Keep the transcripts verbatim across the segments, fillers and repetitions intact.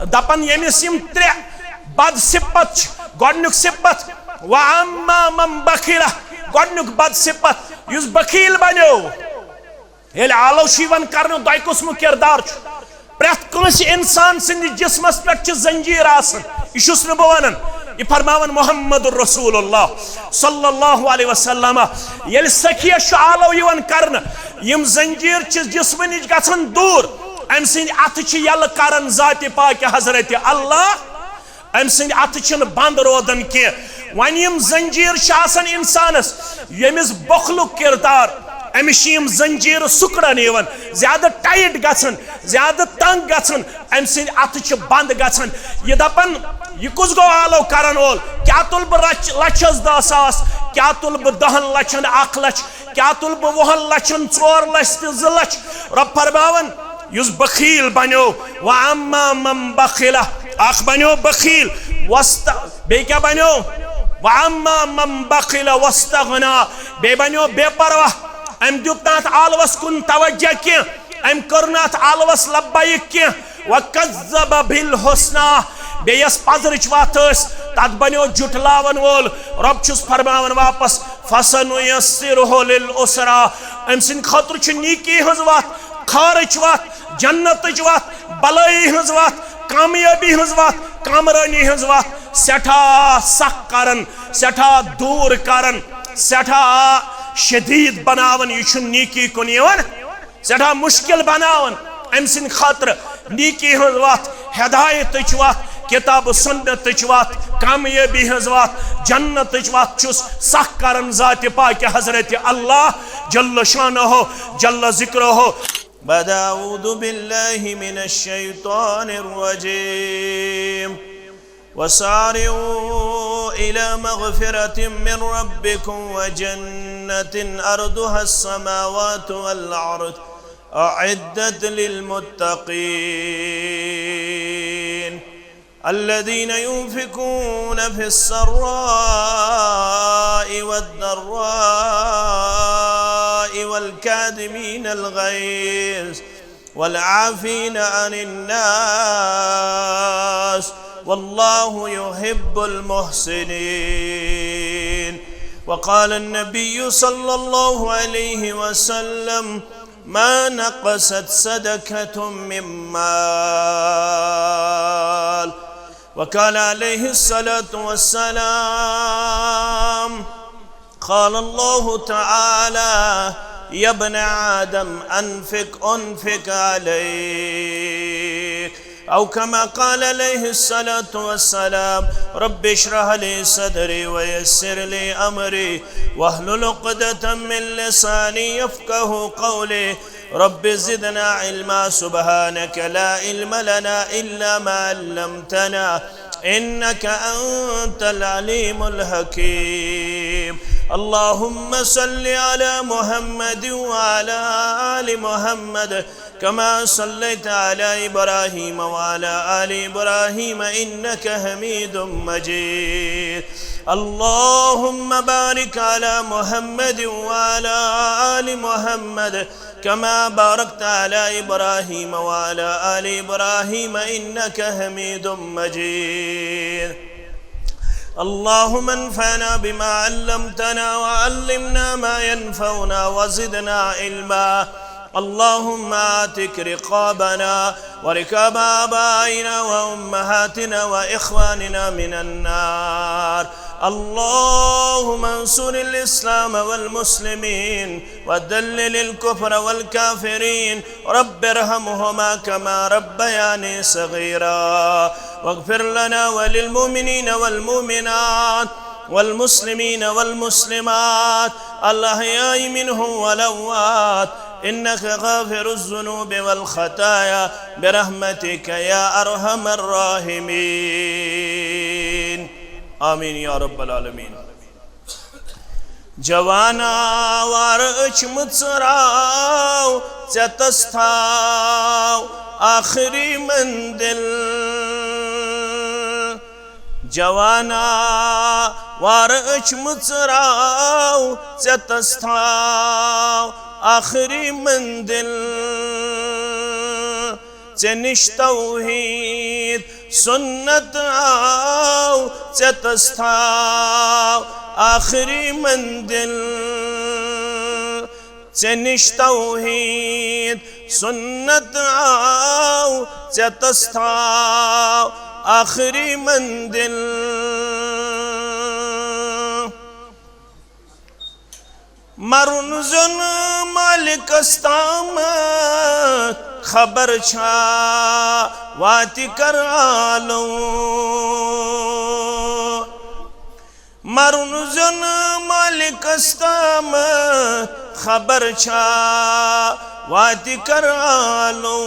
دپان ییٚمِس یِم ترٛےٚ بد صفت چھِ، گۄڈنیُک صفت، "واما من بخل"، گۄڈنیُک بد صفت یُس بخیل بنیو، ییٚلہِ آلو چھُ یِوان کرنہٕ، دۄیہِ قٕسمُک کردار چھُ۔ پرٛٮ۪تھ کٲنٛسہِ انسان سٕنٛدِس جسمس پٮ۪ٹھ چھِ زنجیٖر آسان، یہِ چھُس نہٕ بہٕ ونان، یہِ فرماوان محمد رسول اللہ صلی اللہ علیہ وسلم۔ ییٚلہِ سخیَس چھُ آلو یِوان کرنہٕ، یِم زنجیٖر چھِ جسمہٕ نِش گژھان دوٗر، أمۍ سٕنٛدۍ اَتھٕ چھِ یَلہٕ کران ذاتِ پاکہِ حضرت اللہ، أمۍ سٕنٛدۍ اَتھٕ چھِنہٕ بنٛد روزان کینٛہہ۔ وۄنۍ یِم زنجیٖر چھِ آسان اِنسانَس، ییٚمِس بۄخلُک کِردار، أمِس چھِ یِم زنجیٖرٕ سُکڑان یِوان، زیادٕ ٹایِٹ گژھان، زیادٕ تنٛگ گژھان، أمۍ سٕنٛدۍ اَتھٕ چھِ بنٛد گژھان۔ یہِ دَپان، یہِ کُس گوٚو آلو کرن وول؟ کیٛاہ تُلہٕ بہٕ رچ-، لَچھَس دَہ ساس؟ کیٛاہ تُلہٕ بہٕ دَہَن لَچھَن اَکھ لَچھ؟ کیٛاہ تُلہٕ بہٕ وُہَن لَچھَن ژور لَچھ تہٕ زٕ لَچھ؟ رۄب فرماوان، یُس بخیل بنیو، "واما من بخل"، اکھ بنیو بخیل، وست-، بیٚیہِ کیٛاہ بنیو؟ "واما من بخل واستغنا"، بیٚیہِ بنیو بے پرواہ، أمۍ دیُت نہٕ اَتھ آلوَس کُن توجہ کینٛہہ، أمۍ کٔر نہٕ اَتھ آلوَس لبیک کینٛہہ، "وکذب بالحسنی"، بیٚیہِ یۄس پزرٕچ وَتھ ٲس، تَتھ بنیو جُٹلاون وول۔ رۄب چھُس فرماوان واپس، "فسنیسرہ للعسری"، أمۍ سٕنٛدِ خٲطرٕ چھِ نیکی ہٕنٛز وَتھ، خٲرٕچ وَتھ، جنتٕچ وَتھ، بلٲیی ہٕنٛز وَتھ، کامیٲبی ہٕنٛز وَتھ، کامرٲنی ہٕنٛز وَتھ سٮ۪ٹھاہ سخ کران، سٮ۪ٹھاہ دوٗر کران، سٮ۪ٹھاہ شدیٖد بناوان۔ یہِ چھُ نیکی کُن یِوان، سٮ۪ٹھاہ مُشکِل بناوان أمۍ سٕنٛدِ خٲطرٕ نیکی ہٕنٛز وَتھ، ہدایتٕچ وَتھ، کتاب و سنتٕچ وَتھ، کامیٲبی ہٕنٛز وَتھ، جنتٕچ وَتھ چھُس سخ کران ذاتِ پاکہِ حضرت اللہ جل شانہ، جل ذکرہ۔ بعد أعوذ بالله من الشيطان الرجيم. وسارعوا إلى مغفرة من ربكم وجنة عرضها السماوات والأرض أعدت للمتقين الذين ينفقون في السراء والضراء والكاظمين الغيظ والعافين عن الناس والله يحب المحسنين. وقال النبي صلى الله عليه وسلم: ما نقصت صدقة من مال. وقال عليه الصلاة والسلام: قال الله تعالى: يا ابن آدم، أنفق أنفق عليك. أو كما قال عليه الصلاة والسلام: رب اشرح لي صدري ويسر لي أمري واحلل عقدة من لساني يفقه قولي. رب زدنا علما. سبحانك لا علم لنا إلا ما علمتنا إنك أنت العليم الحكيم. اللهم صل على محمد وعلى آل محمد كما صليت على إبراهيم وعلى آل إبراهيم إنك حميد مجيد. اللهم بارك على محمد وعلى آل محمد كما باركت على إبراهيم وعلى آل إبراهيم إنك حميد مجيد. اللهم انفعنا بما علمتنا وعلمنا ما ينفعنا وزدنا علما. اللهم اعتق رقابنا ورقاب آبائنا وأمهاتنا وإخواننا من النار. اللهم انصر الإسلام والمسلمين وذلل الكفر والكافرين. رب ارحمهما كما ربياني صغيرا. واغفر لنا وللمؤمنين والمؤمنات والمسلمين والمسلمات الأحياء منهم والأموات إنك غافر الذنوب والخطايا برحمتك يا أرحم الراحمين. آمين يا رب العالمين. جوانا وار أچھ مٕژراو، ژےٚ تس تھاو آخری منزل۔ جوانا وار أچھ مٕژراو، ژےٚ تس تھاو آخری منزل۔ ژےٚ نِش توحید سنت آو ژےٚ تس تھاو آخری منزل۔ ژےٚ نِش توحید سنت آو ژےٚ تس تھاو آخری منزل۔ مرُن زیُن مالکس تام خبر چھا واتہِ کر عالم۔ مرُن زیُن مالکس تام خبر چھا واتہِ کر عالم۔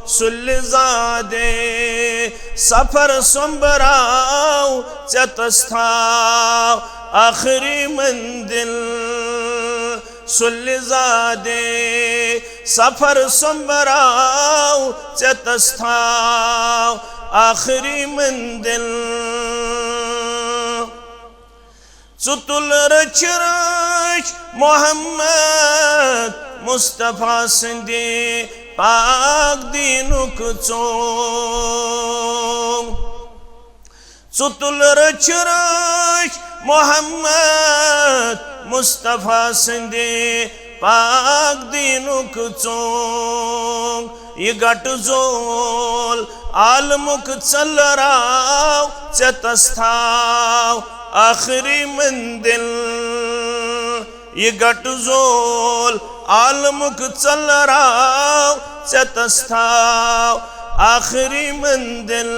سُلہِ زادے سفر سوٚمبراو ژےٚ تس تھاو آخری منزل۔ سُلہِ زادے سفر سوٚمبراو ژےٚ تس تھاو آخری منزل۔ ژٕ تُل رٔچھِ رٔچھِ محمد مصطفیٰ سٕنٛدِ پاک دیٖنُک ژوٚنٛگ۔ ژٕ تُل رٔچھِ رٔچھِ محمد مصطفیٰ سٕنٛدِ پاک دیٖنُک ژوٚنٛگ۔ یہِ گٹہٕ زول عالمُک ژٔلراو ژےٚ تس تھاو آخری منزل۔ یہِ گٹہٕ زول عالمُک ژٔلراو ژےٚ تس تھاو آخری منزل۔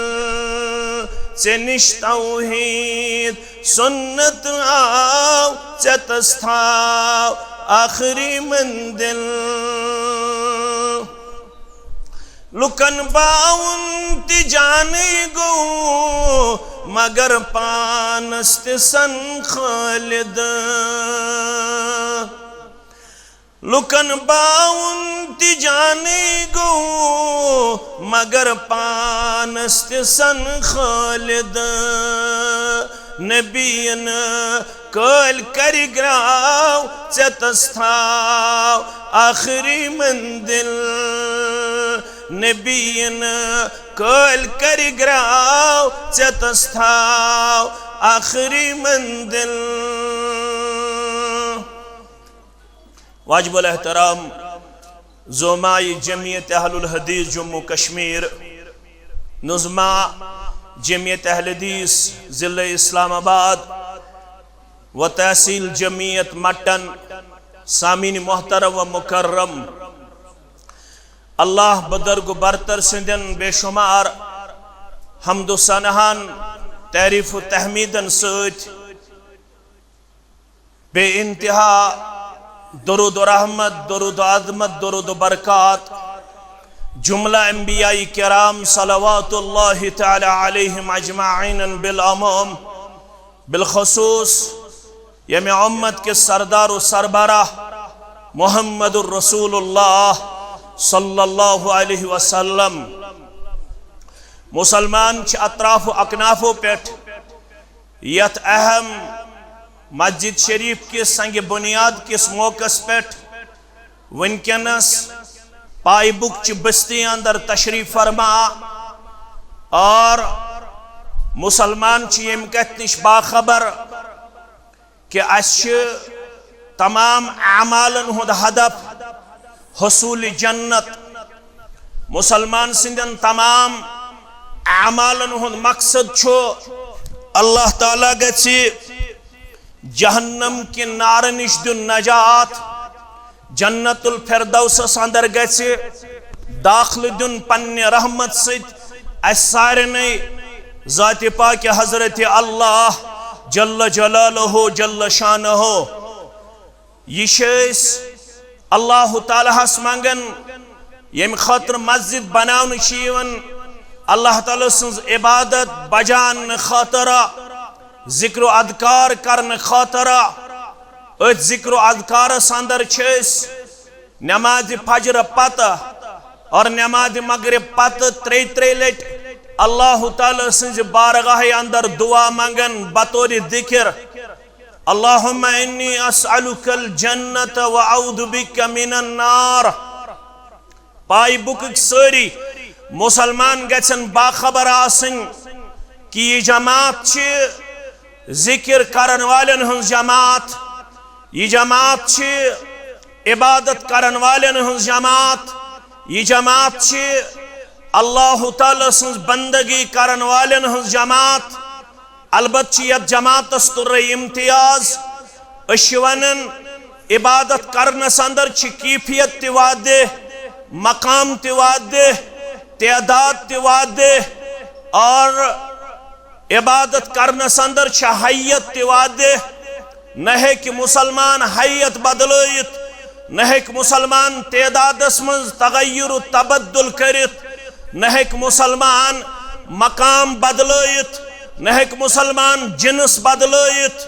ژےٚ نِش توحید سنت آو ژےٚ تس تھاو آخری منزل۔ لُکن باوُن تہِ جانٕے گوٚو، مگر پانس تہِ سن خٲلد۔ لُکن باوُن تہِ جانٕے گوٚو، مگر پانس تہِ سن خٲلد۔ نبیَن کٲلۍ کرِ گراو ژےٚ تس تھاو آخری منزل۔ نبیَن کٲلۍ کرِ گراو ژےٚ تس تھاو آخری منزل۔ واجب الاحترام زعماء جمعیت اہل الحدیث جموں کشمیر، نظماء جمعیت اہل حدیث ضلع اسلام آباد و تحصیل جمعیت مٹن، سامعین محترم و مکرم، اللہ بزرگ و برتر سٕنٛدٮ۪ن بے شمار حمد و ثناہن، تعریف و تحمیدن سۭتۍ بے انتہا درود و رحمت، درود و عظمت، درود و برکات جملہ انبیاء کرام صلوات اللہ تعالی علیہم اجمعین بالعموم، بالخصوص ییٚمہِ امت کِس سردار و سربراہ محمد الرسول اللہ صلی اللہ علیہ وسلم۔ مسلمان چھِ اطراف و اکنافو پٮ۪ٹھ یتھ اہم مسجد شریف کِس سنگ بنیاد کِس موقعس پٮ۪ٹھ وٕنکیٚنس پایہِ بُک چہِ بستی اندر تشریف فرما، اور مسلمان چھِ ییٚمہِ کتھِ نِش باخبر کہ اسہِ چھِ تمام اعمالن ہُنٛد ہدف حصول جنت۔ مسلمان سٕنٛدٮ۪ن تمام اعمالن ہُنٛد مقصد چھُ اللہ تعالیٰ گژھِ جہنم کہِ نارٕ نِش دیُن نجات، جنت الفردوسس اندر گژھِ داخلہٕ دیُن پننہِ رحمت سۭتۍ اسہِ سارنٕے ذاتِ پاکہِ حضرت اللہ جل جلالہ جل شانہ۔ یہِ چھِ أسۍ اللہ تعالیٰ ہس منگان، ییٚمہِ خٲطرٕ مسجد بناونہٕ چھِ یِوان، اللہ تعالیٰ سٕنٛز عبادت بجاونہٕ خٲطرٕ، ذکر و اذکار کرنہٕ خٲطرٕ۔ أتھۍ ذکر و اذکارس اندر چھِ أسۍ نماز فجر پتہٕ اور نماز مغرب پتہٕ ترٛیٚیہِ ترٛیٚیہِ لٹہِ اللہ تعالیٰ سٕنٛزِ بارگاہہِ اندر دعا منگان بطور ذکر، اللہم انی اسألک الجنت و اعوذ بک من النار۔ پایہِ بُکٕکۍ سٲری مسلمان گژھن باخبر آسٕنۍ کہِ یہِ جماعت چھِ ذکر کرن والٮ۪ن ہٕنٛز جماعت، یہِ جماعت چھِ عبادت کرن والٮ۪ن ہٕنٛز جماعت، یہِ جماعت چھِ اللہ تعالیٰ سٕنٛز بندگی کرن والٮ۪ن ہٕنٛز جماعت۔ البتہ چھِ یتھ جماعتس تُرے امتیاز۔ أسۍ چھِ ونان، عبادت کرنس اندر چھِ کیفیت تہِ واضح، مقام تہِ واضح، تعداد تہِ واضح، اور عبادت کرنس اندر چھِ حیت تہِ واضح۔ نہ ہیٚکہِ مسلمان حیت بدلٲیِتھ، نہ ہیٚکہِ مسلمان تعدادس منٛز تغیر و تبدل کٔرِتھ، نہ ہیٚکہِ مسلمان مقام بدلٲیِتھ، نہ ہیٚکہِ مسلمان جنس بدلٲیِتھ۔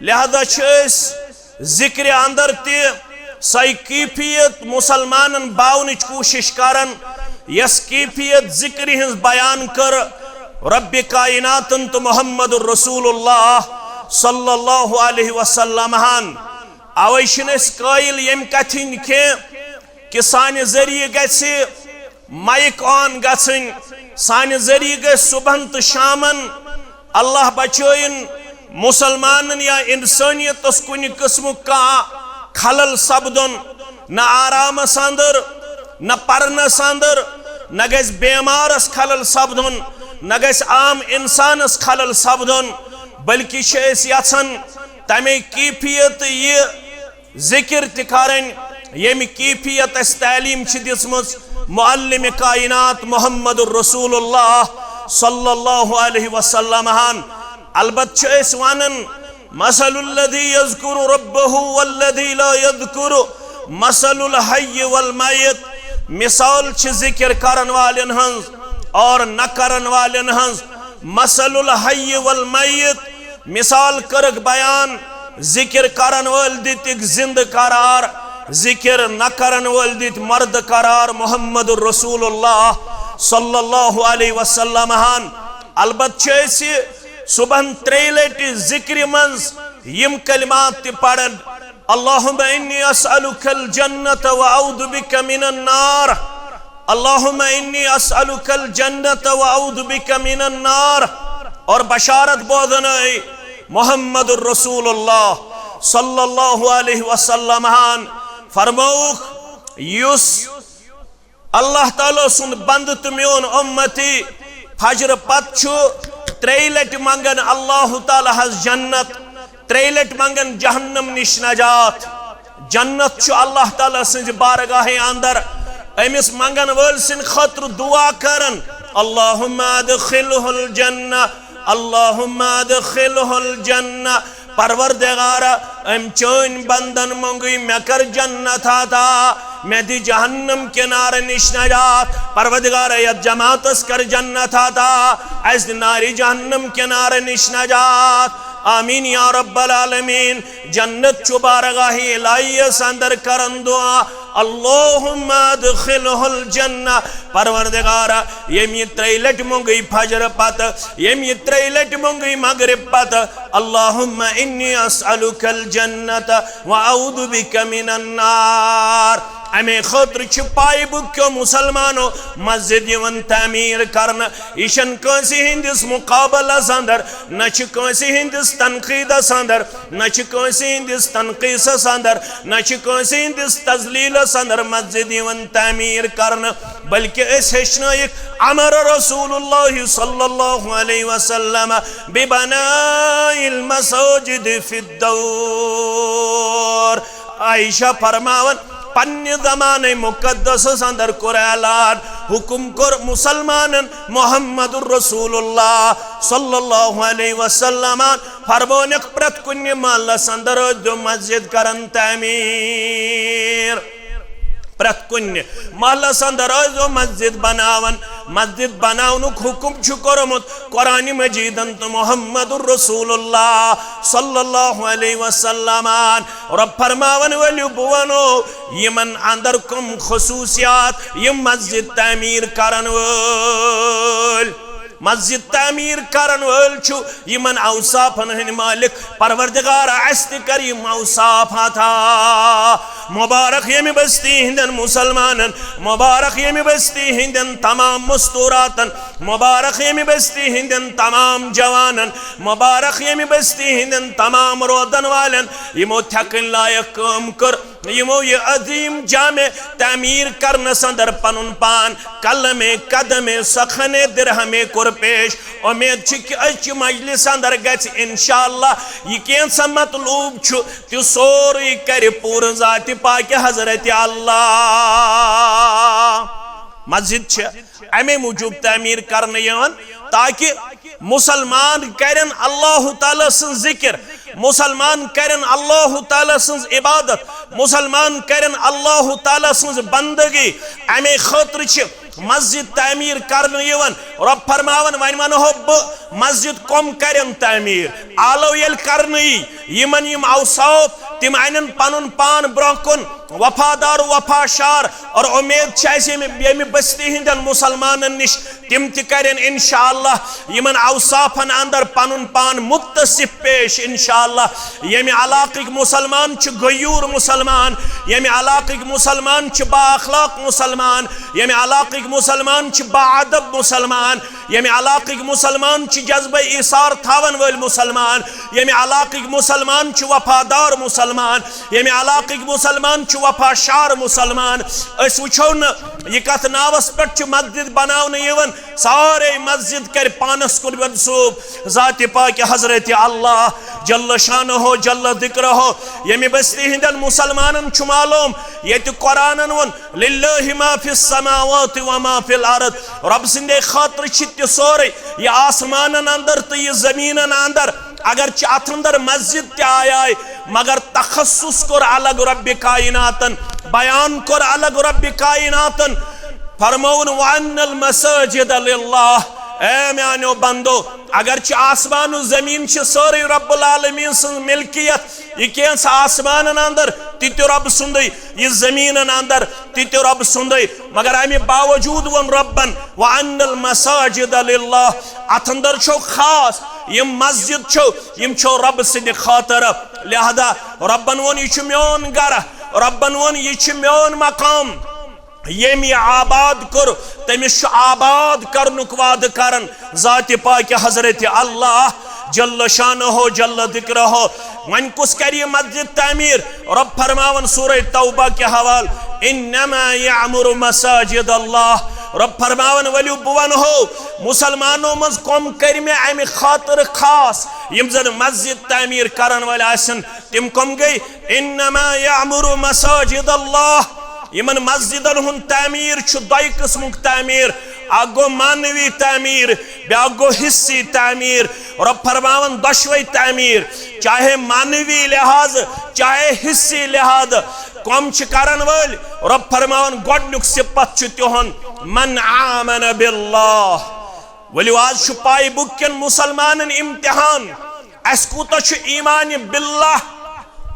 لہذا چھِ أسۍ ذکرِ اندر تہِ سۄے کیفیت مسلمانن باونٕچ کوٗشش کران، یۄس کیفیت ذکرِ ہٕنٛز بیان کٔر رب کائناتن تہٕ محمد رسول اللہ صلی اللہ علیہ وسلم ہن۔ اوے چھِنہٕ أسۍ قٲیِل ییٚمہِ کتھِ ہٕنٛدۍ کینٛہہ کہِ سانہِ ذٔریعہٕ گژھِ مایِک آن گژھٕنۍ، سانہِ ذٔریعہٕ گژھِ صبحن تہٕ شامن، اللہ بچٲیِن، مسلمانن یا انسٲنیتس کُنہِ قٕسمُک کانٛہہ خلل سپدُن، نہ آرامس اندر، نہ پرنس اندر، نہ گژھِ بیمارس خلل سپدُن، نہ گژھِ عام انسانس خلل سپدُن، بلکہ چھِ أسۍ یژھان تمے کیفیت یہِ ذکر تہِ کرٕنۍ، ییٚمہِ کیفیت اَسہِ تعلیٖم چھِ دِژمٕژ معلم کائنات محمد رسول اللہ صلی اللہ علیہ وسلم ہن۔ البتہ چھِ أسۍ ونان، مثل الذي يذكر ربه والذي لا يذكر مثل الحي والميت۔ مثال چھِ ذکر کرن والٮ۪ن ہٕنٛز اور نہ کرن والٮ۪ن ہٕنٛز۔ مثل الحي والميت، مثال کٔرٕکھ بیان، ذکر کرن وٲلۍ دِتِکھ زندٕ قرار، ذکر نہ کرن وٲلۍ دِتۍ مرد قرار محمد رسول اللہ صلی اللہ علیہ وسلم ہن۔ البتہ چھِ أسۍ صبحن ترٛیٚیہِ لٹہِ ذکرِ منٛز یِم کلمات تہِ پران، اللهم إني أسألك الجنة وأعوذ بك من النار۔ اللهم إني أسألك الجنة وأعوذ بك من النار۔ اور بشارت بوزنٲے محمد رسول اللہ صلی اللہ علیہ وسلم ہن فرمووُکھ، یُس اللہ تعالیٰ سُنٛد بندٕ تہٕ میون اُمتی فجر پتہٕ چھُ ترٛیٚیہِ لٹہِ منگان اللہ تعالیٰ ہس جنت، ترٛیٚیہِ لٹہِ منگان جہنم نِش نجات۔ جنت چھُ اللہ تعالیٰ سٕنٛزِ بارگاہہِ اندر أمِس منگن وٲلۍ سٕنٛدِ خٲطرٕ دعا کران، اللهم أدخله الجنة، اللهم أدخله الجنة۔ پروردگارا، أمۍ چٲنۍ بندن مۄنگٕے مےٚ کر جنت عطا، مےٚ دِ جہنم کنارٕ نِش نجات۔ پروردگارا، یتھ جماعتس کر جنت عطا، اسہِ دِ نارِ جہنم کنارٕ نِش نجات۔ آمین یا رب العالمین۔ جنت چھُ بارگاہ الہیس اندر کرن دعا، اللهم أدخله الجنة۔ پروردگارا، ییٚمۍ یہِ ترٛیٚیہِ لٹہِ مۄنگٕے فجر پتہٕ، ییٚمۍ یہِ ترٛیٚیہِ لٹہِ مۄنگٕے مغرب پتہٕ، اللهم إني أسألك الجنة وأعوذ بك من النار۔ امے خٲطرٕ چھِ پایہِ بُکیو مسلمانو مسجد یِوان تعمیٖر کرنہٕ۔ یہِ چھَنہٕ کٲنٛسہِ ہٕنٛدِس مقابلس اندر، نہ چھِ کٲنٛسہِ ہٕنٛدِس تنقیٖدس اندر، نہ چھِ کٲنٛسہِ ہٕنٛدِس تنقیٖصس اندر، نہ چھِ کٲنٛسہِ ہٕنٛدِس تذلیٖلس اندر مسجد یِوان تعمیٖر کرنہٕ، بلکہ أسۍ ہیٚچھنٲیِکھ، امر رسول اللہ صلی اللہ علیہ وسلم ببناء المساجد في الدور۔ عائشہ فرماوان، پننہِ زمانہ مقدسس اندر کوٚر اعلان، حکم کوٚر مسلمانن، محمد رسول اللہ صلی اللہ علیہ وسلم فرمونکھ، پرٛتھ کُنہِ محلس اندر ٲسۍزیو مسجد کران تعمیٖر۔ پرٛتھ کُنہِ محلس اندر ٲسۍزیو مسجد بناوان۔ مسجد بناونُک حکم چھُ کوٚرمُت قرآن مجیدن تہٕ محمد رسول اللہ صلی اللہ علیہ وسلمن۔ رب فرماون وٲلِو، بہٕ ونو یِمن اندر کم خصوصیات، یِم مسجد تعمیٖر کرن وٲلۍ۔ مسجد تعمیر کرن وٲلۍ چھِ یِمن اوصافن ہٕنٛدۍ مٲلِک۔ پروردگارا، اسہِ تہِ کر یِم اوصاف عطا۔ مبارک ییٚمہِ بستی ہٕنٛدٮ۪ن مسلمانن، مبارک ییٚمہِ بستی ہٕنٛدٮ۪ن تمام مستوراتن، مبارک ییٚمہِ بستی ہٕنٛدٮ۪ن تمام جوانن، مبارک ییٚمہِ بستی ہٕنٛدٮ۪ن تمام روزن والٮ۪ن، یِمو تھٮ۪کٕنۍ لایق کٲم کٔر، یِمو یہِ عظیم جامع تعمیر کرنس اندر پنُن پان قلم قدم سخن درہم کوٚر پیش۔ امید چھِ کہ أزچہِ مجلس اندر گژھِ انشاءاللہ یہِ کینٛژھا مطلوب چھُ، تہِ سورُے کرِ پوٗرٕ ذاتِ پاکہِ حضرت اللہ۔ مسجد چھِ امے موٗجوٗب تعمیٖر کرنہٕ یِوان تاکہِ مسلمان کرن اللہ تعالیٰ سٕنٛز ذکر، مسلمان کرن اللہ تعالیٰ سٕنٛز عبادت، مسلمان کرن اللہ تعالیٰ سٕنٛز بندگی۔ امے خٲطرٕ چھِ مسجد تعمیٖر کرنہٕ یِوان۔ رۄب فرماوان، وۄنۍ ونہو بہٕ، مسجد کم کرن تعمیٖر؟ آلو ییٚلہِ کرنہٕ یی، یِمن یِم اوصاف، تِم انن پنُن پان برونٛہہ کُن، وفادار و وفا شار۔ اور امید چھِ اسہِ ییٚمہِ، ییٚمہِ بستی ہٕنٛدٮ۪ن مسلمانن نِش، تِم تہِ کرن انشاءاللہ یِمن اوصافن اندر پنُن پان متصف پیش انشاءاللہ۔ ییٚمہِ علاقٕکۍ مسلمان چھِ غیور مسلمان، ییٚمہِ علاقٕکۍ مسلمان چھِ با اخلاق مسلمان، ییٚمہِ علاقٕکۍ مسلمان چھِ با ادب مسلمان، ییٚمہِ علاقٕکۍ مسلمان چھِ جذبہ ایثار تھاون وٲلۍ مسلمان، ییٚمہِ علاقٕکۍ مسلمان چھِ وفادار مسلمان، ییٚمہِ علاقٕکۍ مسلمان چھِ وفا شار مسلمان۔ أسۍ وٕچھو نہٕ یہِ کتھ ناوس پٮ۪ٹھ چھِ مسجد بناونہٕ یِوان، سارے مسجد کرِ پانس کُن منسوب ذاتِ پاکہِ حضرت اللہ جل شانہ جل ذکرہ۔ ییٚمہِ بستی ہٕنٛدٮ۪ن مسلمانن چھُ معلوم، ییٚتہِ قرآنن ووٚن، للہ ما فی السماوات و ما فی الارض، رۄب سٕنٛدے خٲطرٕ چھِ تہِ سورُے، یہِ آسمانن اندر تہٕ یہِ زمینن اندر۔ اگرچہِ اتھ اندر مسجد تہِ آیے، مگر تخصص کوٚر الگ رب کائناتن، بیان کوٚر الگ رب کائناتن۔ فرمووُن، وَأَنَّ الْمَسَاجِدَ لِلَّهِ۔ اے میانیو بندو، اگرچہِ آسمان و زمین چھِ سٲرٕے رب العالمین سٕنٛز ملکیت، یہِ کینٛژھ آسمانن اندر تہِ تہِ رب سُنٛدٕے، یہِ زمینن اندر تہِ تہِ رب سُنٛدٕے، مگر امہِ باوجود ووٚن ربن، وَأَنَّ الْمَسَاجِدَ لِلَّهِ۔ اتھ اندر چھو خاص، یِم مسجد چھو، یِم چھو رب سٕنٛدِ خٲطرٕ۔ لہذا ربن ووٚن، یہِ چھُ میون گرٕ، ربن ووٚن، یہِ چھُ میون مقام۔ ییٚمۍ یہِ آباد کوٚر، تٔمِس چھُ آباد کرنُک وعدٕ کران ذاتِ پاکہِ حضرت اللہ جل شانہ جل ذکرہ۔ وۄنۍ کُس کرِ یہِ مسجد تعمیٖر؟ رب فرماوان سورہ توبہ کہِ حوالہٕ، انما یعمر مساجد اللہ۔ رب فرماوان، ؤلِو بہٕ ونہو، مسلمانو منٛز کم کرِ مےٚ امہِ خٲطرٕ خاص، یِم زن مسجد تعمیٖر کرن وٲلۍ آسن، تِم کم گٔے؟ انما یعمر مساجد اللہ۔ یِمن مسجدن ہُنٛد تعمیٖر چھُ دۄیہِ قٕسمُک تعمیٖر، اکھ گوٚو معنوی تعمیٖر، بیٛاکھ گوٚو حصی تعمیٖر۔ رۄب فرماوان دۄشوے تعمیٖر، چاہے معنوی لحاظ، چاہے حصی لحاظ، کم چھِ کرن وٲلۍ؟ رۄب فرماوان گۄڈنیُک صفت چھُ تِہُنٛد، من آمن باللہ۔ ؤلِو، آز چھُ پاے بُک کٮ۪ن مُسلمانن امتحان، اسہِ کوٗتاہ چھُ ایمان باللہ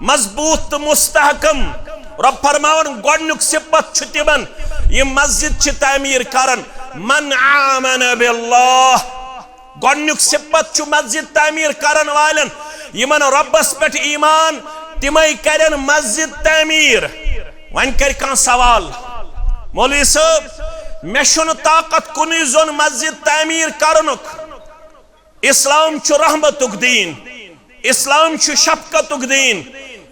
مضبوط تہٕ مستحکم۔ رۄب فرماوان گۄڈنیُک صفت چھُ تِمن، یِم مسجد چھِ تعمیٖر کران، من آمن باللہ۔ گۄڈنیُک صفت چھُ مسجد تعمیٖر کرن والٮ۪ن، یِمن رۄبس پٮ۪ٹھ ایمان، تِمے کرن مسجد تعمیٖر۔ وۄنۍ کرِ کانٛہہ سوال، مولوی صٲب، مےٚ چھُنہٕ طاقت کُنُے زوٚن مسجد تعمیٖر کرنُک۔ اسلام چھُ رحمتُک دیٖن، اسلام چھُ شفقتُک دیٖن،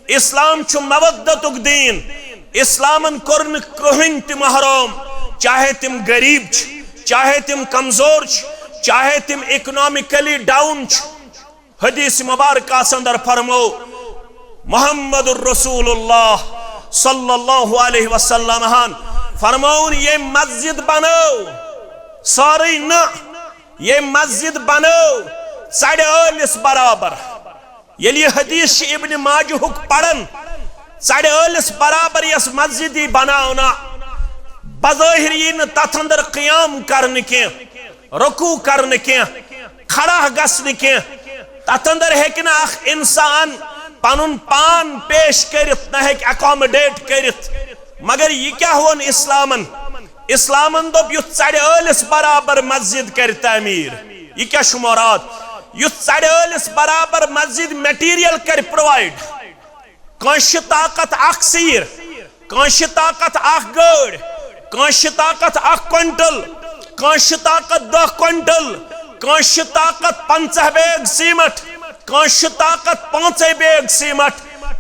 اسلام چھُ مودتُک دیٖن۔ اسلامن کوٚر نہٕ کٕہٕنۍ تہِ محروم، چاہے تِم غریب چھِ، چاہے تِم کمزور چھِ، چاہے تِم اکنامکلی ڈاؤن چھِ۔ حدیث مبارکس اندر فرمو محمد رسول اللہ صلی اللہ علیہ وسلم ہن فرمون، یہ مسجد بنو ساری نہ، یہ مسجد بنو ژڑِ ٲلِس برابر۔ ییٚلہِ یہِ حدیث چھِ ابن ماجہُک پران، ژڑِ ٲلِس برابر یۄس مسجد یی بناونہٕ، بظٲہر یی نہٕ تتھ اندر قیام کرنہٕ کینٛہہ، رکوع کرنہٕ کینٛہہ، کھڑا گژھنہٕ کینٛہہ۔ تتھ اندر ہیٚکہِ نہٕ اکھ انسان پنُن پان پیش کٔرِتھ، نہ ہیٚکہِ اکاموڈیٹ کٔرِتھ۔ مگر یہِ کیٛاہ ووٚن اسلامن؟ اسلامن دوٚپ، یُس ژرِ ٲلِس برابر مسجد کرِ تعمیٖر۔ یہِ کیٛاہ چھُ مراد؟ یُس ژرِ ٲلِس برابر مسجد material کرِ provide۔ کٲنٛسہِ چھِ طاقت اکھ سیٖر، کٲنٛسہِ چھِ طاقت اکھ گٲڑۍ، کٲنٛسہِ چھِ طاقت اکھ کوینٹل، کٲنٛسہِ چھِ طاقت دَہ کوینٹل، کٲنٛسہِ چھِ طاقت پنٛژاہ بیگ سیمٹ، کٲنٛسہِ چھِ طاقت پانٛژے بیگ سیمٹ،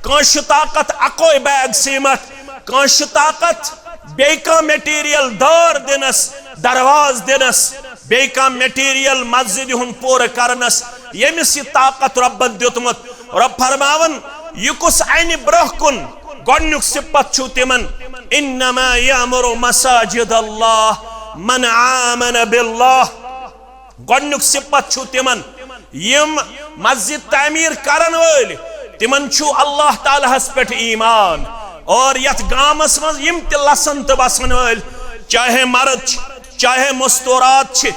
کٲنٛسہِ چھِ طاقت اکوے بیگ سیمٹ، کٲنٛسہِ چھِ طاقت بیٚیہِ کانٛہہ material، دار دِنس، درواز دِنس، بیٚیہِ کانٛہہ material مسجدِ ہُنٛد پوٗرٕ کرنس، ییٚمِس یہِ طاقت رۄبن دیُتمُت۔ رۄب فرماوان، یہِ کُس انہِ برونٛہہ کُن؟ گۄڈنیُک صفت چھُ تِمن، انما یعمر مساجد اللہ من آمن باللہ۔ گۄڈنیُک صفت چھُ تِمن، یِم مسجد تعمیٖر کرن وٲلۍ، تِمن چھُ اللہ تعالیٰ ہس پٮ۪ٹھ ایمان۔ اور یتھ گامس منٛز یِم تہِ لسن تہٕ بسن وٲلۍ، چاہے مرد چھِ، چاہے مستورات چھِ،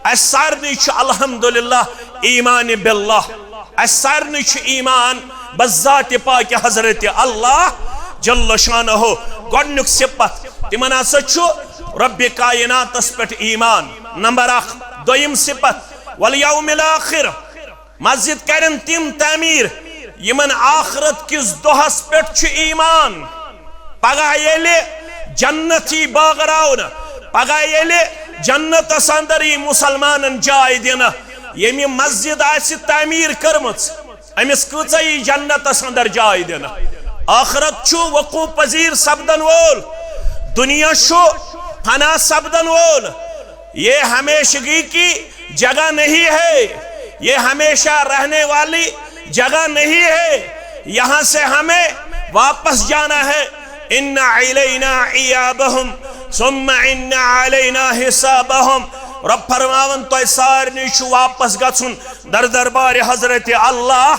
اسہِ سارنٕے چھُ الحمدللہ ایمان باللہ، اسہِ سارنٕے چھُ ایمان بذات پاک حضرت اللہ جل شانہ۔ گۄڈنیُک صفت تِمن ہسا چھُ رب کائناتس پٮ۪ٹھ ایمان، نمبر اکھ۔ دوٚیِم صفت، والیوم الاخر، مسجد کرن تِم تعمیٖر یِمن آخرت کِس دۄہس پٮ۪ٹھ چھُ ایمان۔ پگاہ ییٚلہِ جنت یی بٲگراونہٕ، پگاہ ییٚلہِ جنتس اندر یی مسلمانن جاے دِنہٕ، ییٚمہِ مسجد آسہِ تعمیٖر کٔرمٕژ، أمِس کۭژاہ یی جنتس اندر جاے دِنہٕ؟ آخرت چھُ وقوع پذیر سپدن وول، دنیا چھُ فنا سپدن وول۔ یہ ہمیشگی کی جگہ نہیں ہے، یہ ہمیشہ رہنے والی جگہ نہیں ہے، یہاں سے ہمیں واپس جانا ہے۔ ان علینا ایابہم ثم ان علینا حسابہم۔ رب فرماوان، تۄہہِ سارنٕے چھُ واپس گژھُن در دربار حضرت اللہ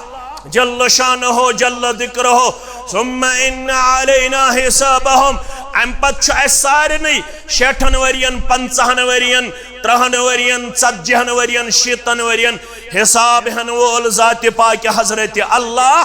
جل شانہ جل ذکرہ۔ ثم ان علینا حسابہم۔ امہِ پتہٕ چھُ اسہِ سارنٕے شیٹھن ؤرین، پنژاہن ؤرین، ترہن ؤرین، ژتجہن ؤرین، شیٖتن ؤرین حساب ہٮ۪ن وول ذات پاک حضرت اللہ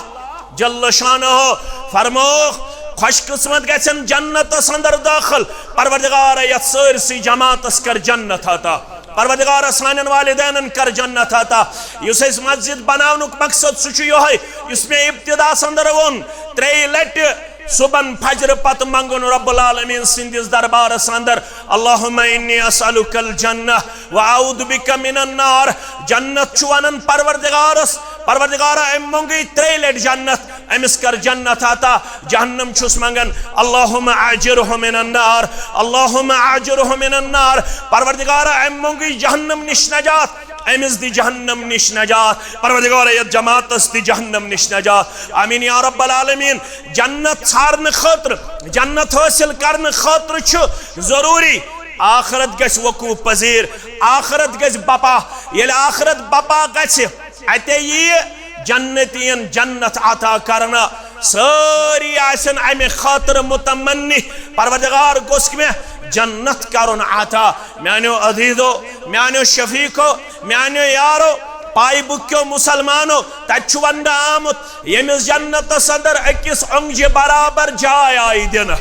جل شانہ۔ فرمووُکھ، خوش قسمت گژھن جنتس اندر دٲخل۔ پروردگارا، یتھ سٲرسٕے جماعتس کر جنت عطا۔ پروردگارا، سانٮ۪ن والدینن کر جنت عطا۔ یُس اسہِ مسجد بناونُک مقصد، سُہ چھُ یِہوٚے، یُس مےٚ ابتداہس اندر ووٚن، ترٛیٚیہِ لٹہِ صبحن فجرٕ پتہٕ منگُن رب العالمین سٕنٛدِس دربارس اندر، اللہم انی اسألک الجنہ و اعوذ بک من النار۔ جنت چھُ ونان پروردگارس، پروردگارا، أمۍ مۄنگٕے ترٛیٚیہِ لٹہِ جنت، أمِس کر جنت عطا۔ جہنم چھُس منگان، اللہم اجرہ من النار، اللہم اجرہ من النار۔ پروردگارا، أمۍ مۄنگٕے جہنم نِش نجات، أمِس دِ جہنم نِش نجات۔ پروردگارا، یتھ جماعتس دِ جہنم نِش نجات۔ آمین یا رب العالمین۔ جنت ژھارنہٕ خٲطرٕ، جنت حٲصِل کرنہٕ خٲطرٕ چھُ ضروٗری آخرت گژھِ وقوع پذیر، آخرت گژھِ بپا۔ ییٚلہِ آخرت بپا گژھِ، اتے ییہِ جنتین جنت عطا کرنہٕ۔ سٲری آسن امہِ خٲطرٕ متمنی، پروردگار، گوٚژھ مےٚ جنت کرُن عطا۔ میانیو عزیزو، میانیو شفیقو، میانیو یارو، پایہِ بُکیو مسلمانو، تتہِ چھُ وننہٕ آمُت، ییٚمِس جنتس اندر أکِس اۄنٛگجہِ برابر جاے آیہِ دِنہٕ،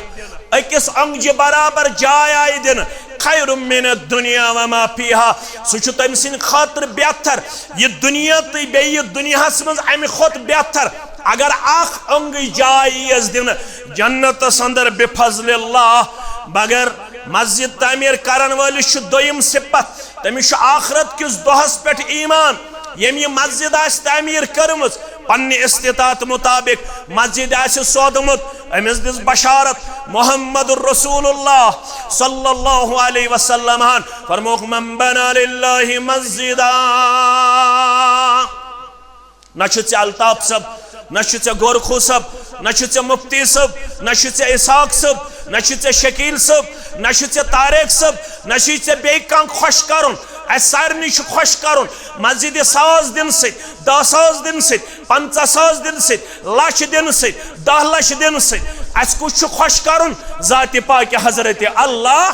أکِس اۄنٛگجہِ برابر جاے آیہِ دِنہٕ، خیر من الدنیا وما فیہا، سُہ چھُ تٔمۍ سٕنٛدِ خٲطرٕ بہتر۔ یہِ دُنیا تہٕ بیٚیہِ یہِ دُنیاہس منٛز امہِ کھۄتہٕ بہتر۔ اگر اکھ اۄنٛگٕج جاے ییٖیَس دِنہٕ جنتس اندر بفضل اللہ، مگر مسجد تعمیٖر کرن وٲلِس چھُ دوٚیِم صفت، تٔمِس چھُ آخرت کِس دۄہس پٮ۪ٹھ ایمان۔ ییٚمۍ یہِ مسجد آسہِ تعمیٖر کٔرمٕژ، پننہِ استطاعت مطابق مسجد آسہِ سوٗدمُت، أمِس دِژ بشارت محمد رسول اللہ صلی اللہ علیہ وسلمن، فرمووُکھ، من بنا للہ مسجدا۔ نہ چھُ ژےٚ الطاف صٲب، نہ چھُ ژےٚ گورکھو صٲب، نہ چھُ ژےٚ مفتی صٲب، نہ چھُ ژےٚ اسحاق صٲب، نہ چھُ ژےٚ شکیل صٲب، نہ چھُ ژےٚ طارق صٲب، نہ چھُے ژےٚ بیٚیہِ کانٛہہ خۄش کرُن۔ اسہِ سارنٕے چھُ خۄش کرُن مسجدِ ساس دِنہٕ سۭتۍ، دہ ساس دِنہٕ سۭتۍ، پنژاہ ساس دِنہٕ سۭتۍ، لچھ دِنہٕ سۭتۍ، دہ لچھ دِنہٕ سۭتۍ۔ اسہِ کُس چھُ خۄش کرُن؟ ذاتِ پاکِ حضرت اللہ۔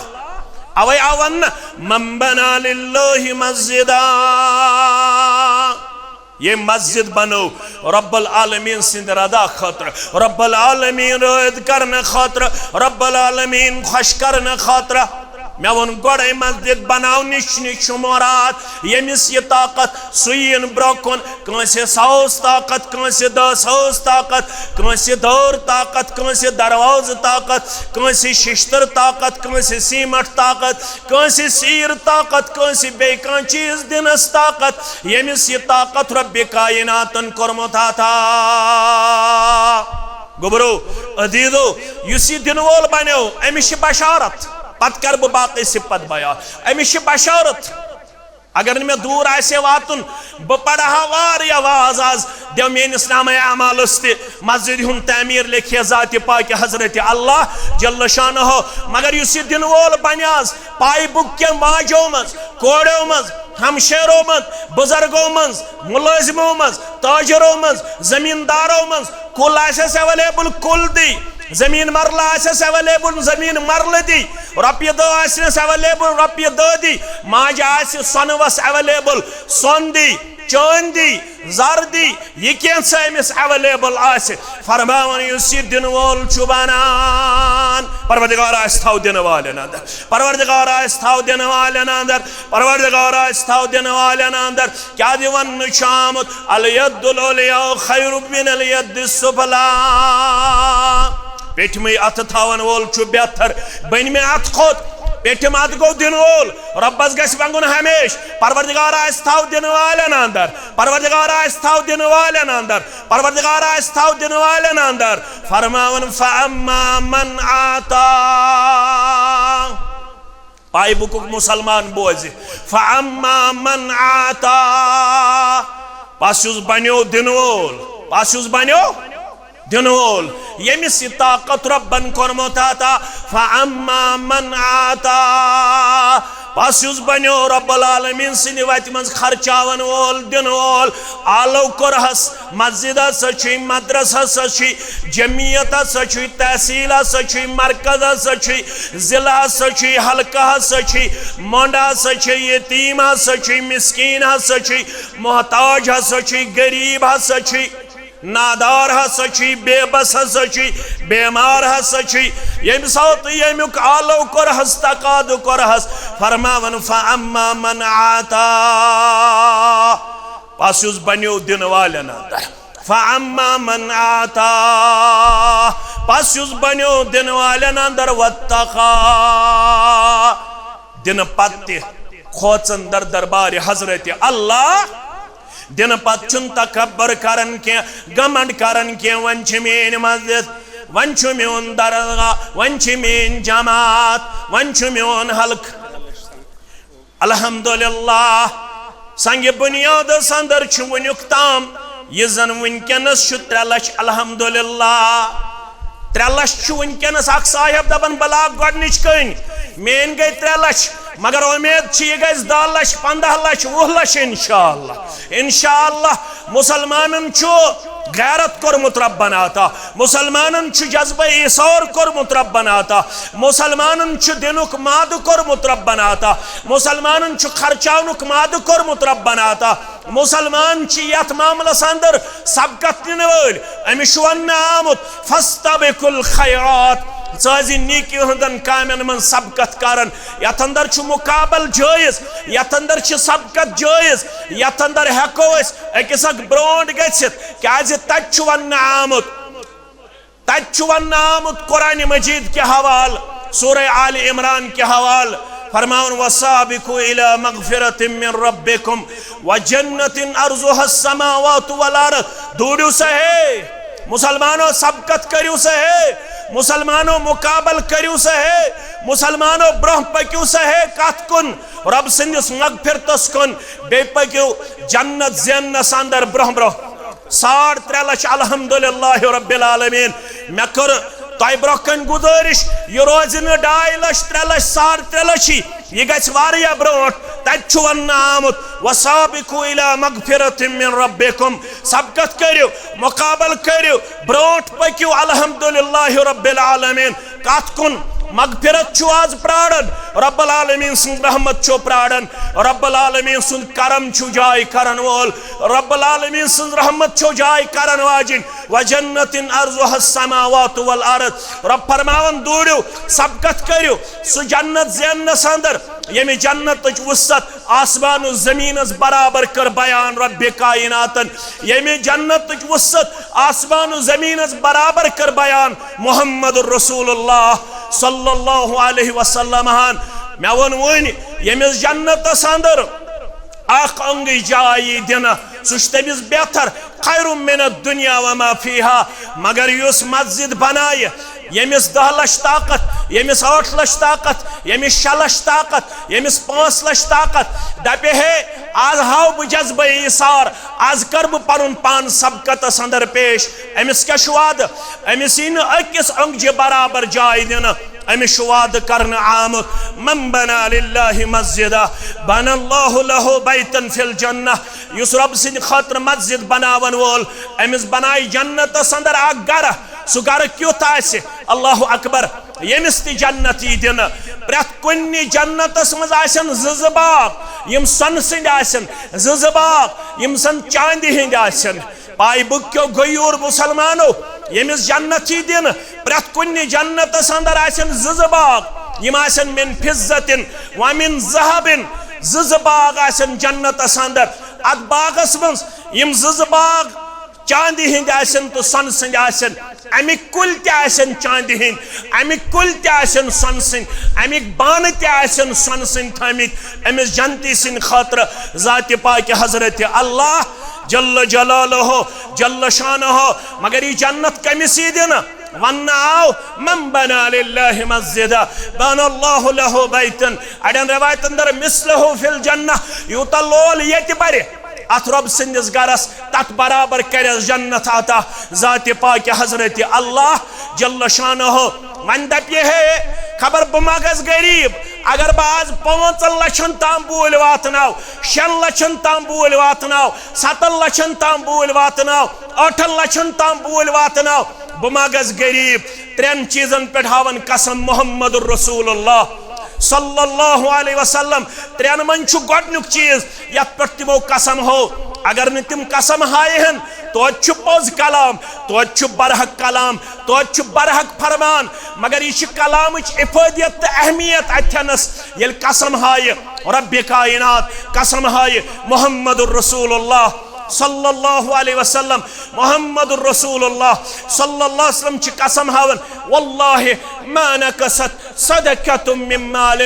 اوے آو وننہٕ، من بنا للہ مسجدا۔ ییٚمۍ مسجد بنٲو رب العالمین سٕنٛدِ رضا خٲطرٕ، رب العالمین رٲضۍ کرنہٕ خٲطرٕ، رب العالمین خۄش کرنہٕ خٲطرٕ۔ مےٚ ووٚن گۄڈَے، مسجد بناونٕچ نِش چھُ مراد، ییٚمِس یہِ طاقت، سُہ یِیِن برٛونٛہہ کُن۔ کٲنٛسہِ ساس طاقت، کٲنٛسہِ دَہ ساس طاقت، کٲنٛسہِ دٲر طاقت، کٲنٛسہِ دروازٕ طاقت، کٲنٛسہِ ششتٕر طاقت، کٲنٛسہِ سیمٹ طاقت، کٲنٛسہِ سیٖر طاقت، کٲنٛسہِ بیٚیہِ کانٛہہ چیٖز دِنَس طاقت، ییٚمِس یہِ طاقت رۄبِ کائناتَن کوٚرمُت عطا۔ گوٚبرو، عزیزو، یُس یہِ دِنہٕ وول بنیو، أمِس چھِ بشارت۔ پتہٕ کرٕ بہٕ باقٕے صفت بیان۔ أمِس چھِ بشارت۔ اگر نہٕ مےٚ دوٗر آسہِ ہے واتُن، بہٕ پرٕ ہا واریاہ واز آز، دِیو میٲنِس نامہ اعمالس تہِ مسجد ہُنٛد تعمیٖر لیکھِتھ ذاتِ پاکہِ حضرت اللہ جل شانہ۔ مگر یُس یہِ دِنہٕ وول بنہِ آز، پایہِ بُک کٮ۪ن ماجو منٛز، کورٮ۪و منٛز، ہمشیرو منٛز، بُزرگو منٛز، مُلٲزمو منٛز، تاجرو منٛز، زمیٖندارو منٛز، کُل آسٮ۪س ایویلیبل، کُل دی۔ زمیٖن مرلہٕ آسٮ۪س ایویلیبل، زمیٖن مرلہٕ دی۔ رۄپیہِ دہ آسٮ۪س ایویلیبل، رۄپیہِ دہ دی۔ ماجہِ آسہِ سۄنہٕ وَس ایویلیبل، سۄن دی، چٲنۍ دی، زر دی، یہِ کینٛہہ ژھا أمِس ایویلیبل آسہِ۔ فرماوان، یُس یہِ دِنہٕ وول چھُ بنان، پروردگار آسہِ تھاو دِنہٕ والٮ۪ن اندر، پروردگار آسہِ تھاو دِنہٕ والٮ۪ن اندر، پروردگار آسہِ تھاو دِنہٕ والٮ۪ن اندر۔ کیٛاہ دِ وننہٕ چھُ آمُت؟ الید العلیا خیر من الید السفلی۔ پیٚٹھمٕے اتھٕ تھاون وول چھُ بہتر بٔنمہِ اتھٕ کھۄت۔ پیٚٹھِم اتھٕ گوٚو دِنہٕ وول۔ رۄبس گژھِ منٛگُن ہمیشہٕ، پروردگار آسہِ تھاو دِنہٕ والٮ۪ن اندر، پروردگار آسہِ تھاو دِنہٕ والٮ۪ن اندر، پروردگار آسہِ تھاو دِنہٕ والٮ۪ن اندر۔ فرماوان، فاما من اعطا۔ پایہِ بُکُک مُسلمان بوزِ۔ فاما من اعطا۔ پس یُس بنیو دِنہٕ وول۔ پس یُس بنیو دِنہٕ وول۔ ییٚمِس یہِ طاقت رۄبن کوٚرمُت عطا۔ فاما من اعطا۔ پس یُس بنیو رب العالمین سٕنٛدِ وتہِ منٛز خرچاون وول، دِنہٕ وول۔ آلو کوٚرہس، مسجد ہسا چھُے، مدرسہ ہسا چھُے، جمعیت ہسا چھُے، تحصیل ہسا چھُے، مرکز ہسا چھُے، ضلع ہسا چھُے، حلقہٕ ہسا چھُے، مۄنڈ ہسا چھُے، یتیٖم ہسا چھُے، مسکیٖن ہسا چھُے، محتاج ہسا چھُے، غریب ہسا چھُے، نادار ہسا چھُے، بے بس ہسا چھُے، بیمار ہسا چھُے۔ ییٚمہِ ساتہٕ ییٚمیُک آلو کوٚرہس، تقاضہٕ کوٚرہس، فرماوان، فاما من اعطا۔ پس یُس بنیو دِنہٕ والٮ۪ن اندر۔ فاما من اعطا۔ پس یُس بنیو دِنہٕ والٮ۪ن اندر، واتقا۔ دِنہٕ پتہٕ تہِ کھوژن در دربارِ حضرت اللہ۔ دِنہٕ پتہٕ چھُنہٕ تکبر کران کینٛہہ، گمنڈ کران کینٛہہ۔ وۄنۍ چھِ میٲنۍ مسجد، وۄنۍ چھُ میون درگاہ، وۄنۍ چھِ میٲنۍ جماعت، وۄنۍ چھُ میون حلقہٕ۔ الحمدللہ، سنگ بنیادس اندر چھُ وٕنیُک تام، یہِ زن وٕنکیٚنس چھُ ترٛےٚ لچھ، الحمدللہ۔ ترٛےٚ لچھ چھُ وٕنکیٚنس۔ اکھ صاحب دپان، بہٕ لاگہٕ گۄڈنِچ کٔنۍ، میٲنۍ گٔے ترٛےٚ لچھ، مگر اُمید چھِ یہِ گژھِ دَہ لچھ، پنٛداہ لچھ، وُہ لچھ، انشاءاللہ، انشاءاللہ۔ مسلمانن چھُ غیرت کوٚرمُت ربن عطا، مسلمانن چھُ جذبہ ایثار کوٚرمُت ربن عطا، مسلمانن چھُ دِنُک مادٕ کوٚرمُت ربن عطا، مسلمانن چھُ خرچاونُک مادٕ کوٚرمُت ربن عطا۔ مسلمان چھِ یتھ معاملس اندر سبقت نِنہٕ وٲلۍ۔ أمِس چھُ وننہٕ آمُت، فاستبقوا الخیرات، ژٕ ٲسۍ زِ نیکی ہٕنٛدٮ۪ن کامٮ۪ن منٛز سبقت کران۔ یتھ اندر چھُ مقابل جٲیز، یتھ اندر چھِ سبقت جٲیز، یتھ اندر ہٮ۪کو أسۍ أکِس اکھ برونٛٹھ گٔژھِتھ، کیازِ تتہِ چھُ وننہٕ آمُت، تتہِ چھُ وننہٕ آمُت قرآن مجید کہِ حوالہٕ، سورہ آل عمران کہِ حوالہٕ، فرماوان، وسابقوا الی مغفرۃ من ربکم وجنۃ عرضها السماوات والارض۔ دوٗرِو سا ہے، مسلمانو، سبقت کٔرِو سا ہے، مسلمانو، مقابل کٔرِو سا ہے، مسلمانو، برونٛہہ پٔکِو سا ہے۔ کتھ کُن؟ رب سٕنٛدِس مغفرتس کُن۔ بیٚیہِ پٔکِو جنت زیننس اندر برونٛہہ برونٛہہ۔ ساڑ ترٛےٚ لچھ، الحمدللہ رب العالمین۔ مےٚ کٔر تۄہہِ برونٛہہ کنہِ گُزٲرِش، یہِ روزِ نہٕ ڈاے لچھ، ترٛےٚ لچھ، ساڑ ترٛےٚ لچھی۔ یہِ گژھِ واریاہ برونٛٹھ۔ تتہِ چھُ وننہٕ آمُت، وسابقوا الی مغفرۃ من ربکم، سبقت کٔرِو، مقابل کٔرِو، برونٛٹھ پٔکِو، الحمدللہ رب العالمین۔ کتھ کُن؟ مغفرت چھُ آز پراران، رب العالمین سٕنٛز رحمت چھُ پراران، رب العالمین سُنٛد کرم چھُ جاے کرن وول، رب العالمین سٕنٛز رحمت چھُ جاے کرن واجِنۍ۔ وجنت عرضها السماوات والارض، رب فرماوان، دوٗرِو، سبقت کٔرِو سُہ جنت زیننس اندر، ییٚمہِ جنتٕچ وسعت آسمان و زمینس برابر کٔر بیان رب کائناتن، ییٚمہِ جنتٕچ وسعت آسمان و زمینس برابر کٔر بیان محمد رسول اللہ صلی اللہ علیہ وسلم ہن۔ مےٚ ووٚن وۄنۍ، ییٚمِس جنتس اندر اکھ انگٕج جاے یی دِنہٕ، سُہ چھُ تٔمِس بہتر، خیر من الدنیا وما فیہا۔ مگر یُس مسجد بنایہِ، ییٚمِس دَہ لَچھ طاقت، ییٚمِس ٲٹھ لَچھ طاقت، ییٚمِس شےٚ لَچھ طاقت، ییٚمِس پانٛژھ لَچھ طاقت، دَپہِ، ہے، آز ہاو بہٕ جذبہ ایثار، آز کَرٕ بہٕ پَنُن پان سبقتَس اندر پیش۔ أمِس کیٛاہ چھُ وعدٕ؟ أمِس یی نہٕ أکِس اونٛگجہِ برابر جاے دِنہٕ۔ أمِس چھُ وعدٕ کرنہٕ آمُت، من بنا للہ مسجدا بنى اللہ لہ بیتا فی الجنہ۔ یُس رۄب سٕنٛدِ خٲطرٕ مسجد بناون وول، أمِس بنایہِ جنتس اندر اکھ گرٕ۔ سُہ گرٕ کیُتھ آسہِ؟ اللہ اکبر۔ ییٚمِس تہِ جنت یی دِنہٕ، پرٛٮ۪تھ کُنہِ جنتس منٛز آسن زٕ زٕ باغ، یِم سۄنہٕ سٕنٛدۍ آسن، زٕ زٕ باغ، یِم زن چاندِ ہٕنٛدۍ آسن۔ پاے بُک کیو غیور مسلمانو، ییٚمِس جنت یی دِنہٕ، پرٛٮ۪تھ کُنہِ جنتس اندر آسن زٕ زٕ باغ، یِم آسن من فضة ومن ذهب، زٕ زٕ باغ آسن جنتس اندر۔ اتھ باغس منٛز یِم زٕ زٕ باغ چاندِ ہٕنٛدۍ آسن تہٕ سۄنہٕ سٕنٛدۍ آسن، اَمِکۍ کُلۍ تہِ آسن چاندِ ہٕنٛدۍ، اَمِکۍ کُلۍ تہِ آسن سۄنہٕ سٕنٛدۍ، اَمِکۍ بانہٕ تہِ آسن سۄنہٕ سٕنٛدۍ تھٲمٕتۍ أمِس جنتی سٕنٛدِ خٲطرٕ، ذاتِ پاکہِ حضرت اللہ جل جلالہ، جل شانہ۔ مگر یہِ جنت کٔمِس یی دِنہٕ؟ وننہٕ آو، من بنا للہ مسجدا بنى اللہ لہ بیتا۔ اڑٮ۪ن روایتن در مثلہ فی الجنہ، یوٗتاہ لول ییٚتہِ بَرِ، اتھ رۄب سٕنٛدِس گرس، تتھ برابر کرٮ۪س جنت عطا ذاتِ پاکہِ حضرت اللہ جل شانہ۔ وۄنۍ دپہِ ہے، خبر بہٕ ما گژھٕ غریب، اگر بہٕ آز پانٛژن لچھن تام بوٗلۍ واتناو، شٮ۪ن لچھن تام بوٗلۍ واتناو، ستن لچھن تام بوٗلۍ واتناو، ٲٹھن لچھن تام بوٗلۍ واتناو، بہٕ ما گژھٕ غریب؟ ترٛٮ۪ن چیٖزن پٮ۪ٹھ ہاوان قسم محمد رسول اللہ صلی اللہ علیہ وسلم۔ ترٛٮ۪ن منٛز چھُ گۄڈنیُک چیٖز، یتھ پٮ۪ٹھ تِمو قسم ہوو۔ اگر نہٕ تِم قسم ہایہِ ہن، توتہِ چھُ پوٚز کلام، توتہِ چھُ برحق کلام، توتہِ چھُ برحق فرمان، مگر یہِ چھِ کلامٕچ افٲدیت تہٕ اہمیت اتھٮ۪نس، ییٚلہِ قسم ہایہِ رب کائنات، قسم ہایہِ محمد رسول اللہ صلی اللہ علیہ وسلم۔ محمد رسول اللہ صلی اللہ علیہ وسلم چھِ قسم ہاوان، واللہ ما نقصت صدقة من مال،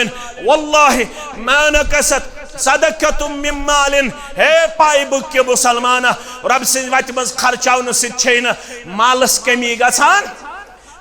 واللہ ما نقصت صدقة من مال۔ ہے پاے بُک کہِ مسلمانہ، رب سٕنٛزِ وتہِ منٛز خرچاونہٕ سۭتۍ چھے نہٕ مالس کمی گژھان،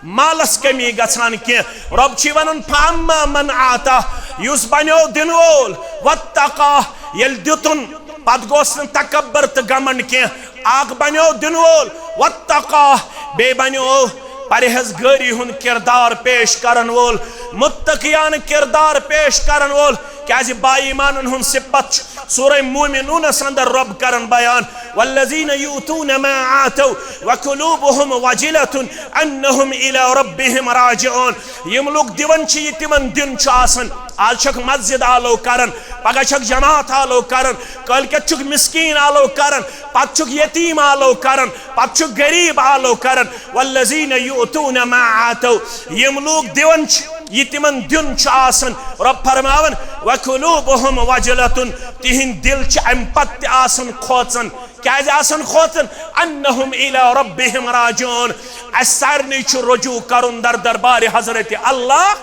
مالس کمی گژھان کینٛہہ۔ رب چھُ ونان، فاما من اعطا، یُس بنیو دِنہٕ وول، واتقا، ییٚلہِ دیُتُن، پتہٕ گوٚژھ نہٕ تکبر تہٕ گمنڈ کینٛہہ۔ اکھ بنیو دِنہٕ وول، واتقا، بیٚیہِ بنیو پرہیزگٲری ہُنٛد کردار پیش کرن وول، متقیانہٕ کردار پیش کرن وول۔ کیازِ با ایمانن ہُنٛد صفت چھُ سورہ مومنونس اندر رب کران بیان، والذین یؤتون ما آتوا وقلوبهم وجلة انهم الی ربهم راجعون۔ یِم لوٗکھ دِوان چھِ یہِ تِمن دیُن چھُ آسان۔ آز چھکھ مسجد آلو کران، پگاہ چھکھ جماعت آلو کران، کٲلۍ کٮ۪تھ چھُکھ مسکیٖن آلو کران، پتہٕ چھُکھ یتیٖم آلو کران، پتہٕ چھُکھ غریٖب آلو کران۔ والذین یؤتون ما آتوا، یِم لوٗکھ دِوان چھِ یہِ تِمن دیُن چھُ آسان۔ رب فرماوان، وقلوبهم وجلة، تِہنٛدۍ دِل چھِ امہِ پتہٕ تہِ آسان کھوژان۔ کیازِ آسان کھوژان؟ انہم الی ربہم راجعون۔ اسہِ سارنٕے چھُ رجوع کرُن در دربارِ حضرت اللہ۔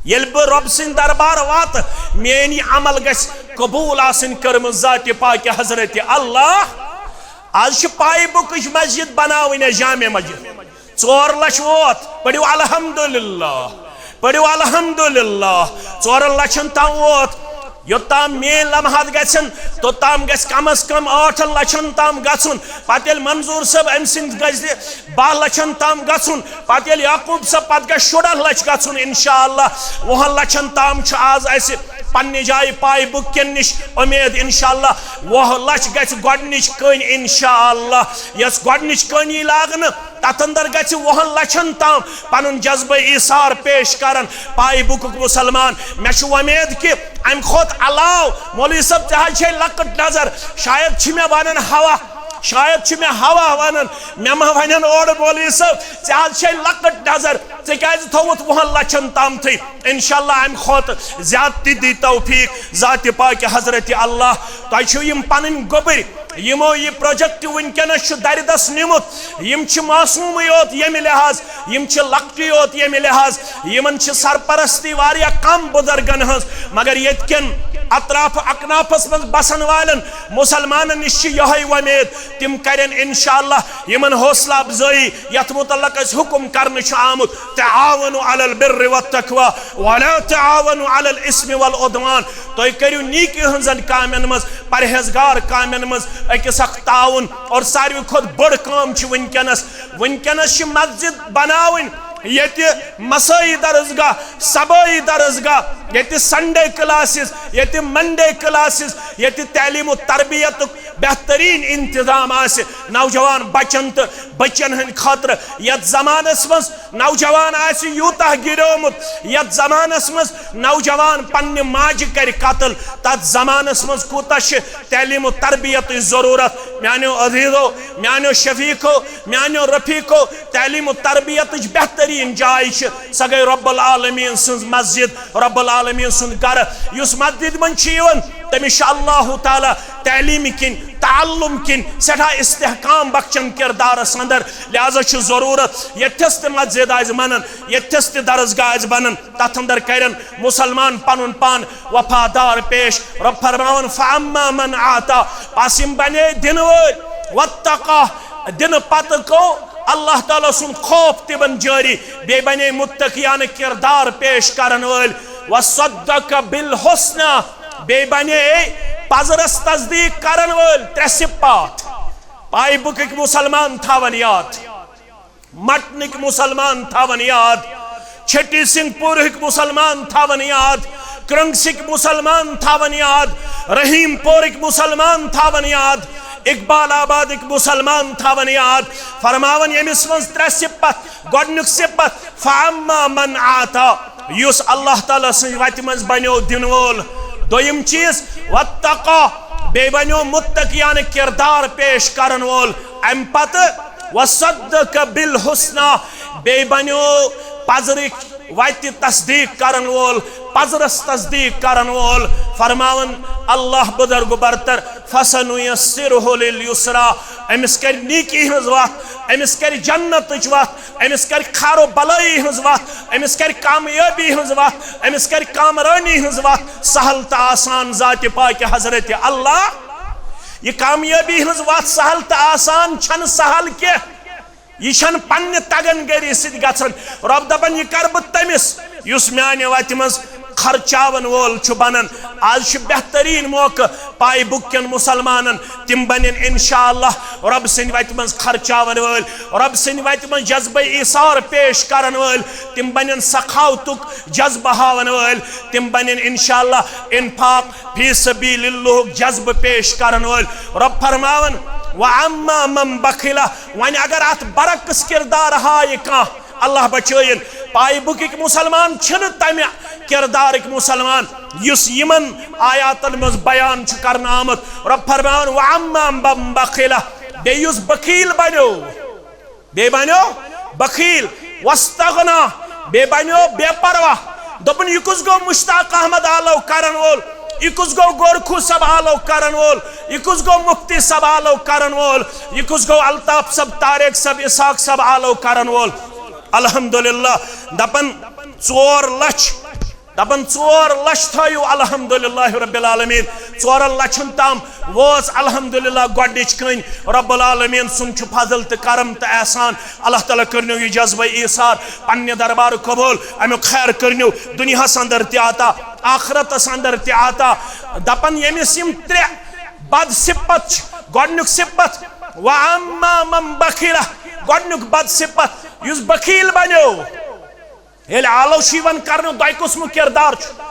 ییٚلہِ بہٕ رۄب سٕنٛدِ دربار واتہٕ، میٲنۍ یہِ عمل گژھِ قبول آسٕنۍ کٔرمٕژ ذاتِ پاکہِ حضرت اللہ۔ آز چھِ پاے بُکٕچ مسجد بناوٕنۍ، اَسہِ جامع مسجد۔ ژور لچھ ووت، پٔرِو الحمدللہ، پٔرِو الحمدللہ۔ ژورن لچھن تام ووت۔ یوٚتام میٲنۍ لمحات گژھن، توٚتام گژھِ کم از کم ٲٹھن لچھن تام گژھُن۔ پتہٕ ییٚلہِ منظور صٲب أمۍ سٕنٛدِ گژھِ باہ لچھن تام گژھُن، پتہٕ ییٚلہِ یعقوب صٲب، پتہٕ گژھِ شُراہ لچھ گژھُن انشاءاللہ۔ وُہن لچھن تام چھُ آز اسہِ پننہِ جایہِ پایہِ بُک کٮ۪ن نِش اُمید، انشاءاللہ وُہ لچھ گژھِ گۄڈنِچ کٔنۍ، انشاءاللہ یۄس گۄڈنِچ کٔنۍ یی لاگنہٕ، تتھ اندر گژھِ وُہن لچھن تام پنُن جذبہ ایثار پیش کرن۔ پایہِ بُکُک مسلمان، مےٚ چھُ وۄمید کہِ امہِ کھۄتہٕ علاوٕ، مولوی صٲب، ژےٚ حظ چھے لۄکٕٹ نظر، شاید چھِ مےٚ ونان ہوا، شاید چھِ مےٚ ہوا ونان، مےٚ ما ونن اورٕ مولوی صٲب، ژےٚ حظ چھے لۄکٕٹ نظر، ژےٚ کیازِ تھووُتھ وُہن لچھن تامتھٕے؟ انشاءاللہ امہِ کھۄتہٕ زیادٕ تہِ دی توفیق ذاتِ پاکِ حضرت اللہ۔ تۄہہِ چھِو یِم پنٕنۍ گوٚبٕرۍ، یِمو یہِ پروجیکٹ وٕنکیٚنس چھُ درِ دست نیُمُت، یِم چھِ معصومٕے یوت ییٚمہِ لحاظ، یِم چھِ لۄکٹی یوت ییٚمہِ لحاظ، یِمن چھِ سرپرستی واریاہ کم بُزرگن ہٕنٛز، مگر ییٚتہِ کٮ۪ن اطراف اکنافس منٛز بسن والٮ۪ن مسلمانن نِش چھِ یِہوٚے وۄمید، تِم کرن انشاءاللہ یِمن حوصلہ افزٲیی، یتھ متعلق اسہِ حکم کرنہٕ چھُ آمُت، تعاونوا علی البر والتقوی ولا تعاونوا علی الاثم والعدوان۔ تُہۍ کٔرِو نیکی ہٕنٛزن کامٮ۪ن منٛز، پرہیزگار کامٮ۪ن منٛز أکِس اکھ تعاون۔ اور ساروی کھۄتہٕ بٔڑ کٲم چھِ وٕنکیٚنس، وٕنکیٚنس چھِ مسجد بناوٕنۍ، ییٚتہِ مسٲیی درسگاہ، صبٲیی درسگاہ، ییٚتہِ سنڈے کلاسز، ییٚتہِ منڈے کلاسز، ییٚتہِ تعلیم و تربیتُک بہترین انتظام آسہِ نوجوان بچن تہٕ بچن ہٕنٛدِ خٲطرٕ۔ یتھ زمانس منٛز نوجوان آسہِ یوٗتاہ گِریومُت، یتھ زمانس منٛز نوجوان پننہِ ماجہِ کرِ قتل، تتھ زمانس منٛز کوٗتاہ چھِ تعلیم و تربیتٕچ ضروٗرت؟ میانیو عزیزو، میانیو شفیقو، میانیو رفیقو، تعلیم و تربیتٕچ بہترین جاے چھِ، سۄ گٔے رب العالمین سٕنٛز مسجد، رب العالمین سُنٛد گرٕ۔ یُس مسجد منٛز چھُ یِوان، تٔمِس چھُ اللہ تعالیٰ تعلیٖم کِنۍ، تعلُم کِنۍ سٮ۪ٹھاہ استحکام بخشان کردارس اندر۔ لہذا چھُ ضروٗرت، ییٚتھس تہِ مسجد آسہِ بنان، ییٚتھس تہِ درسگاہ آسہِ بنان، تتھ اندر کرن مسلمان پنُن پان وفادار پیش۔ رب فرماوان، فاما من اعطا، پس یِم بنے دِنہٕ وٲلۍ، واتقا، دِنہٕ پتہٕ گوٚو اللہ تعالیٰ سُنٛد خوف تِمن جٲری، بیٚیہِ بنے متقیانہٕ کردار پیش کرن وٲلۍ، وصدق بالحسنی، بیٚیہِ بنے پزرس تصدیق کرن وٲلۍ۔ ترٛےٚ صفات پایہِ بُکٕکۍ مسلمان تھاون یاد، مٹنٕکۍ مسلمان تھاون یاد، چھٹی سنگھ پورٕکۍ مسلمان تھاون یاد، کرنگ سکھ مسلمان تھاون یاد، رحیم پورٕکۍ مسلمان تھاون یاد، اقبال آبادٕکۍ مسلمان تھاون یاد۔ فرماون ییٚمِس منٛز ترٛےٚ صفت، گۄڈنیُک صفت، فاما من اعطا، یُس اللہ تعالیٰ سٕنٛزِ وتہِ منٛز بنیو دِنہٕ وول۔ دوٚیِم چیٖز، واتقا، بیٚیہِ بنیو متقیانہٕ کردار پیش کرن وول۔ امہِ پتہٕ، وصدق بالحسنی، بیٚیہِ بنیو پزرٕکۍ وتہِ تصدیق کرن وول، پزرس تصدیق کرن وول۔ فرماون اللہ بزرگ برتر، فسنیسرہ للیسری، أمِس کرِ نیکی ہٕنٛز وتھ، أمِس کرِ جنتٕچ وتھ، أمِس کرِ خیر و بلٲیی ہٕنٛز وتھ، أمِس کرِ کامیٲبی ہٕنٛز وتھ، أمِس کرِ کامرٲنی ہٕنٛز وتھ سہل تہٕ آسان۔ ذاتِ پاکِ حضرت اللہ، یہِ کامیٲبی ہٕنٛز وتھ سہل تہٕ آسان چھنہٕ سہل کینٛہہ۔ یہِ چھنہٕ پننہِ تگن گٔری سۭتۍ گژھان۔ رۄب دپان، یہِ کرٕ بہٕ تٔمِس یُس میانہِ وتہِ منٛز خرچاون وول چھُ بنان۔ آز چھُ بہترین موقع پایہِ بُک کٮ۪ن مسلمانن، تِم بنن انشاءاللہ رۄب سٕنٛدِ وتہِ منٛز خرچاون وٲلۍ، رۄب سٕنٛدِ وتہِ منٛز جذبہ ایثار پیش کرن وٲلۍ، تِم بنن سخاوتُک جذبہٕ ہاون وٲلۍ، تِم بنن انشاءاللہ انفاق فی سبیل اللہُک جذبہٕ پیش کرن وٲلۍ۔ رۄب فرماون، واما من بخل، وۄنۍ اگر اتھ برعکس کردار ہایہِ کانٛہہ، اللہ بچٲیِن، پایہِ بُکٕکۍ مسلمان چھِنہٕ تمہِ کردارٕکۍ مسلمان یُس یِمن آیاتن منٛز بیان چھُ کرنہٕ آمُت۔ رۄب فرماوان، واما من بخل، بیٚیہِ یُس بخیل بنیو، بیٚیہِ بنیو بخیل، واستغنا، بیٚیہِ بنیو بے پرواہ۔ دوٚپُن، یہِ کُس گوٚو مشتاق احمد آلو کرن وول؟ یہِ کُس گوٚو گورکھو صٲب آلو کرن وول؟ یہِ کُس گوٚو مفتی صٲب آلو کرن وول؟ یہِ کُس گوٚو الطاف صٲب، طارق صٲب، اسحاق صٲب آلو کرن وول؟ الحمدللہ، دپان ژور لچھ، دپان ژور لچھ تھٲیِو الحمدللہ رب العالمین۔ ژورن لچھن تام وٲژ الحمدللہ گۄڈنِچ کٔنۍ۔ رب العالمین سُنٛد چھُ فضل تہٕ کرم تہٕ احسان۔ اللہ تعالیٰ کٔرنو یہِ جذبہ ایثار پننہِ دربار قبول، امیُک خیر کٔرنو دُنیاہس اندر تہِ عطا، آخرتس اندر تہِ عطا۔ دپان ییٚمِس یِم ترٛےٚ بد صفت چھِ، گۄڈنیُک صفت، واما من بخل، گۄڈنیُک بد صفت یُس بخیل بنیو۔ ییٚلہِ آلو چھُ یِوان کرنہٕ، دۄیہِ قٕسمُک کردار چھُ۔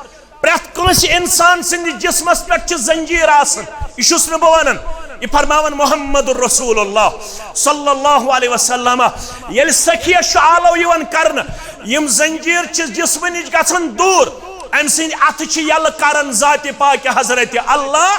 پرٛٮ۪تھ کٲنٛسہِ اِنسان سٕنٛدِس جسمس پٮ۪ٹھ چھِ زنجیٖر آسان۔ یہِ چھُس نہٕ بہٕ ونان، یہِ فرماوان محمد رسول اللہ صلی اللہ علیہ وسلم۔ ییٚلہِ سخیَس چھُ آلو یِوان کرنہٕ، یِم زنجیٖر چھِ جسمہٕ نِش گژھان دوٗر، أمۍ سٕنٛدۍ اَتھٕ چھِ یَلہٕ کران ذاتِ پاکہِ حضرت اللہ،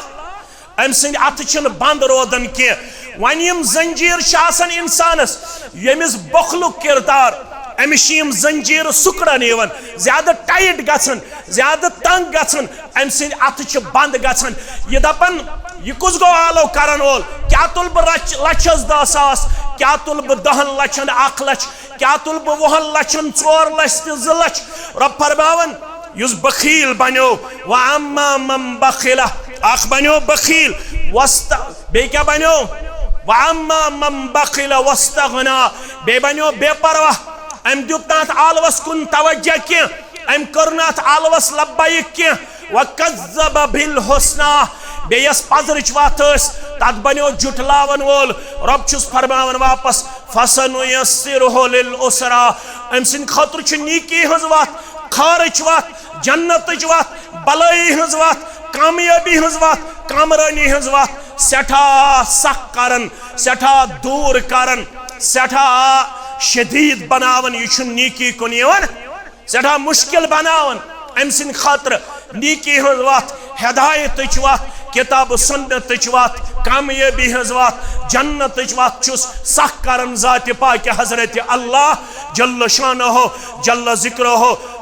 أمۍ سٕنٛدۍ اَتھٕ چھِنہٕ بنٛد روزان کینٛہہ۔ وۄنۍ یِم زنجیٖر چھِ آسان اِنسانَس، ییٚمِس بۄکھلُک کِردار، أمِس چھِ یِم زنجیٖرٕ سُکڑان یِوان، زیادٕ ٹایِٹ گژھان، زیادٕ تنٛگ گژھان، أمۍ سٕنٛدۍ اَتھٕ چھِ بنٛد گژھان۔ یہِ دَپان، یہِ کُس گوٚو آلو کرن وول؟ کیٛاہ تُلہٕ بہٕ رچ-، لَچھَس دَہ ساس؟ کیٛاہ تُلہٕ بہٕ دَہَن لَچھَن اَکھ لَچھ؟ کیٛاہ تُلہٕ بہٕ وُہَن لَچھَن ژور لَچھ تہٕ زٕ لَچھ؟ رۄب فرماوان، یُس بخیل بنیو، واما من بخل، اکھ بنیو بخیل، وست، بیٚیہِ کیٛاہ بنیو؟ واما من بخل واستغنا، بیٚیہِ بنیو بے پرواہ، أمۍ دیُت نہٕ اتھ آلوس کُن توجہ کینٛہہ، أمۍ کٔر نہٕ اتھ آلوس لبیک کینٛہہ۔ وکذب بالحسنی، بیٚیہِ یۄس پزرٕچ وتھ ٲس، تتھ بنیو جھُٹلاون وول۔ رۄب چھُس فرماوان واپس، فسنیسرہ للعسری، أمۍ سٕنٛدِ خٲطرٕ چھِ نیکی ہٕنٛز وتھ، خٲرٕچ وتھ، جنتٕچ وتھ، بلٲیی ہٕنٛز وتھ، کامیٲبی ہٕنٛز وتھ، کامرٲنی ہٕنٛز وتھ سٮ۪ٹھاہ سخ کران، سٮ۪ٹھاہ دوٗر کران، سٮ۪ٹھاہ شدیٖد بناوان۔ یہِ چھُ نیکی کُن یِوان، سٮ۪ٹھاہ مُشکِل بناوان أمۍ سٕنٛدِ خٲطرٕ نیکی ہٕنٛز وتھ، ہدایتٕچ وتھ، کتاب و سنتٕچ وتھ، کامیٲبی ہٕنٛز وتھ، جنتٕچ وتھ چھُس سخ کران ذاتِ پاکہِ حضرت اللہ جل شانہ، جل ذکرہ۔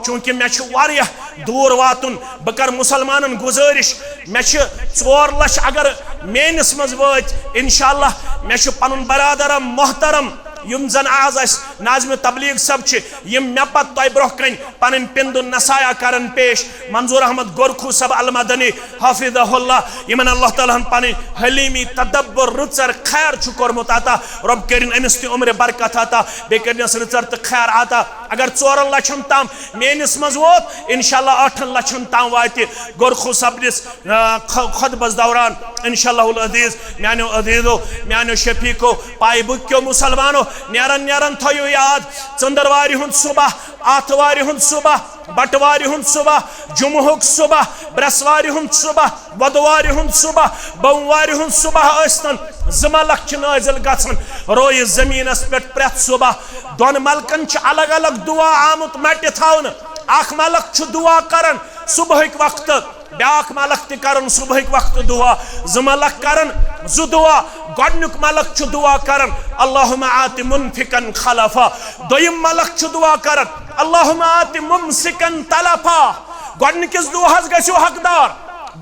چوٗنٛکہِ مےٚ چھُ واریاہ دوٗر واتُن، بہٕ کرٕ مُسلمانن گُزٲرِش، مےٚ چھِ ژور لچھ اگر میٲنِس منٛز وٲتۍ، انشاءاللہ مےٚ چھُ پنُن برادر محترم، یِم زن آز اسہِ ناظم تبلیغ صٲب چھِ، یِم مےٚ پتہٕ تۄہہِ برونٛہہ کنہِ پنٕنۍ پِندُن نصایح کرن پیش، منظور احمد گورکھو صٲب المدنی حفظہ اللہ، یِمن اللہ تعالیٰ ہن پنٕنۍ حلیمی تدبر رٕژر خیر چھُ کوٚرمُت عطا۔ رۄب کٔرِن أمِس تہِ عمرِ برکت عطا، بیٚیہِ کٔرِنس رٕژر تہٕ خیر عطا۔ اگر ژورن لچھن تام میٲنِس منٛز ووت، انشاءاللہ ٲٹھن لچھن تام واتہِ گورکھو صٲبنِس، آ، خ-، خطبس دوران۔ انشاءاللہ العزیز، میانیو عزیزو، میانیو شفیقو، پایہِ بُکیو مُسلمانو، نیران نیران تھٲیِو یاد، ژٔندٕروارِ ہُنٛد صبح، آتھوارِ ہُنٛد صبح، بٹوارِ ہُنٛد صبح، جمعہُک صبح، برٛٮ۪سوارِ ہُنٛد صبح، وۄدوارِ ہُنٛد صبح، بوموارِ ہُنٛد صبح ٲسۍتن، زٕ ملک چھِ نٲزِل گژھان رویہِ زٔمیٖنس پٮ۪ٹھ پرٛٮ۪تھ صبح۔ دۄن ملکن چھِ الگ الگ دعا آمُت مٹہِ تھاونہٕ۔ اکھ ملک چھُ دعا کران صبحٕکۍ وقتہٕ، بیاکھ ملک تہِ کران صبحٕکۍ وقتہٕ دعا، زٕ ملک کران زٕ دعا۔ گۄڈنیُک ملک چھُ دعا کران، اللہم آت منفقا خلفا۔ دوٚیِم ملک چھُ دعا کران، اللہم آت ممسکا تلفا۔ گۄڈنِکِس دعاہس گژھِو حقدار،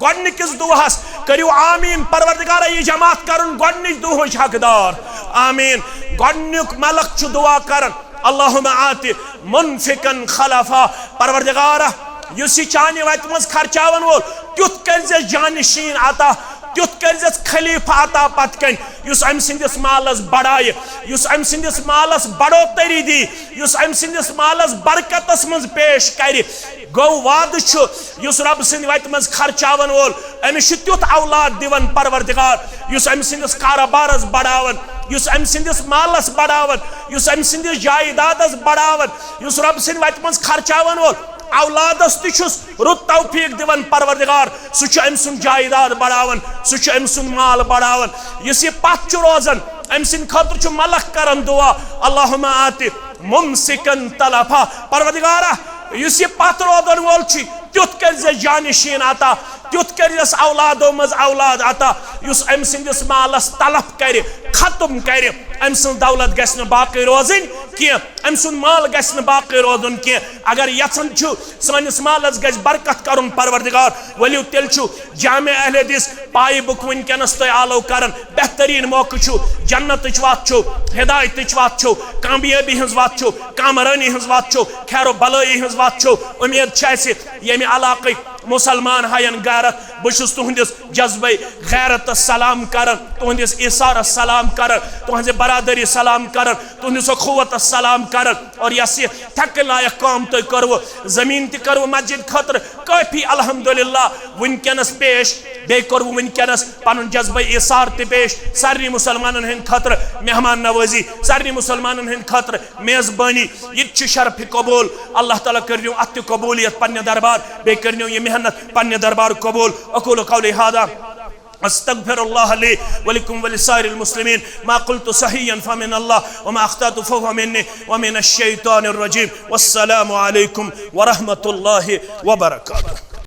گۄڈنِکِس دعاہس کٔرِو آمیٖن، پروردگارا، یہِ جماعت کرُن گۄڈنِچ دعاہٕچ حقدار۔ آمیٖن۔ گۄڈنیُک ملک چھُ دعا کران، اللہم آت منفقا خلفا، پروردگارا، یُس یہِ چانہِ وتہِ منٛز خرچاون وول، تیُتھ کٔرزٮ۪س جانشین عطا، تیُتھ کٔرزٮ۪س خلیفہ عطا پتہٕ کنۍ، یُس أمۍ سٕنٛدِس مالس بڑایہِ، یُس أمۍ سٕنٛدِس مالس بڑوتری دی، یُس أمۍ سٕنٛدِس مالس برکتس منٛز پیش کرِ۔ گوٚو وعدٕ چھُ، یُس رۄب سٕنٛدِ وتہِ منٛز خرچاون وول، أمِس چھُ تیُتھ اولاد دِوان پروردگار، یُس أمۍ سٕنٛدِس کارٕبارس بڑاون، یُس أمۍ سٕنٛدِس مالس بڑاون، یُس أمۍ سٕنٛدِس جایدادس بڑاون، یُس رۄب سٕنٛدِ وتہِ منٛز خرچاون وول اولادس تہِ چھُس رُت توفیق دِوان پروردگار، سُہ چھُ أمۍ سُنٛد جایداد بڑاون، سُہ چھُ أمۍ سُنٛد مال بڑاون۔ یُس یہِ پتھ چھُ روزان، أمۍ سٕنٛدِ خٲطرٕ چھُ ملک کران دعا، اللہم آت ممسکا تلفا، پروردگارا، یُس یہِ پتھ روزن وول چھُ، تیُتھ کٔرزٮ۪س جانشین عطا، تیُتھ کٔرزٮ۪س اولادو منٛز اولاد عطا، یُس أمۍ سٕنٛدِس مالس تلف کرِ، ختم کرِ، أمۍ سٕنٛز دولت گژھِ نہٕ باقٕے روزٕنۍ کینٛہہ، أمۍ سُنٛد مال گژھِ نہٕ باقٕے روزُن کینٛہہ۔ اگر یژھان چھُ سٲنِس مالس گژھِ برکت کرُن پروردگار، ؤلِو تیٚلہِ چھُ جامع اہل حدیث پایہِ بُک وٕنکیٚنس تۄہہِ آلو کران۔ بہترین موقع چھُ، جنتٕچ وتھ چھُ، ہدایتٕچ وتھ چھُ، کامیٲبی ہٕنٛز وتھ چھُ، کامرٲنی ہٕنٛز وتھ چھُ، خیر و بلٲیی ہٕنٛز وتھ چھُ۔ اُمید چھِ اَسہِ ییٚمہِ علاقٕکۍ مُسلمان ہاین غیرت۔ بہٕ چھُس تُہنٛدِس جذبے غیرتس سلام کران، تُہنٛدِس ایثارس سلام کران، تُہنٛزِ برادری سلام کران، تُہنٛدِس اخوتس سلام کران۔ اور یۄس یہِ تھکہٕ لایق کٲم تۄہہِ کٔروٕ، زٔمیٖن تہِ کٔروٕ مسجد خٲطرٕ کٲفی الحمدللہ وٕنکیٚنس پیش، بیٚیہِ کوٚروٕ وٕنکیٚنس پنُن جذبہ ایثار تہِ پیش۔ سارنٕے مُسلمانن ہٕنٛدِ خٲطرٕ مہمان نوٲزی، سارنٕے مُسلمانن ہٕنٛدِ خٲطرٕ میزبٲنی، یہِ تہِ چھُ شرف قبول۔ اللہ تعالیٰ کٔرِنو اتھ تہِ قبولیت پننہِ دربار، بیٚیہِ کٔرِنو یہِ مہمان منت، پننہِ دربار قبول۔ اقول قولی هذا، استغفر الله لي ولكم ولسائر المسلمين۔ ما قلت صحيحا فمن الله، وما اخطأت فهو مني، ومن الشيطان الرجيم۔ والسلام عليكم ورحمة الله وبركاته۔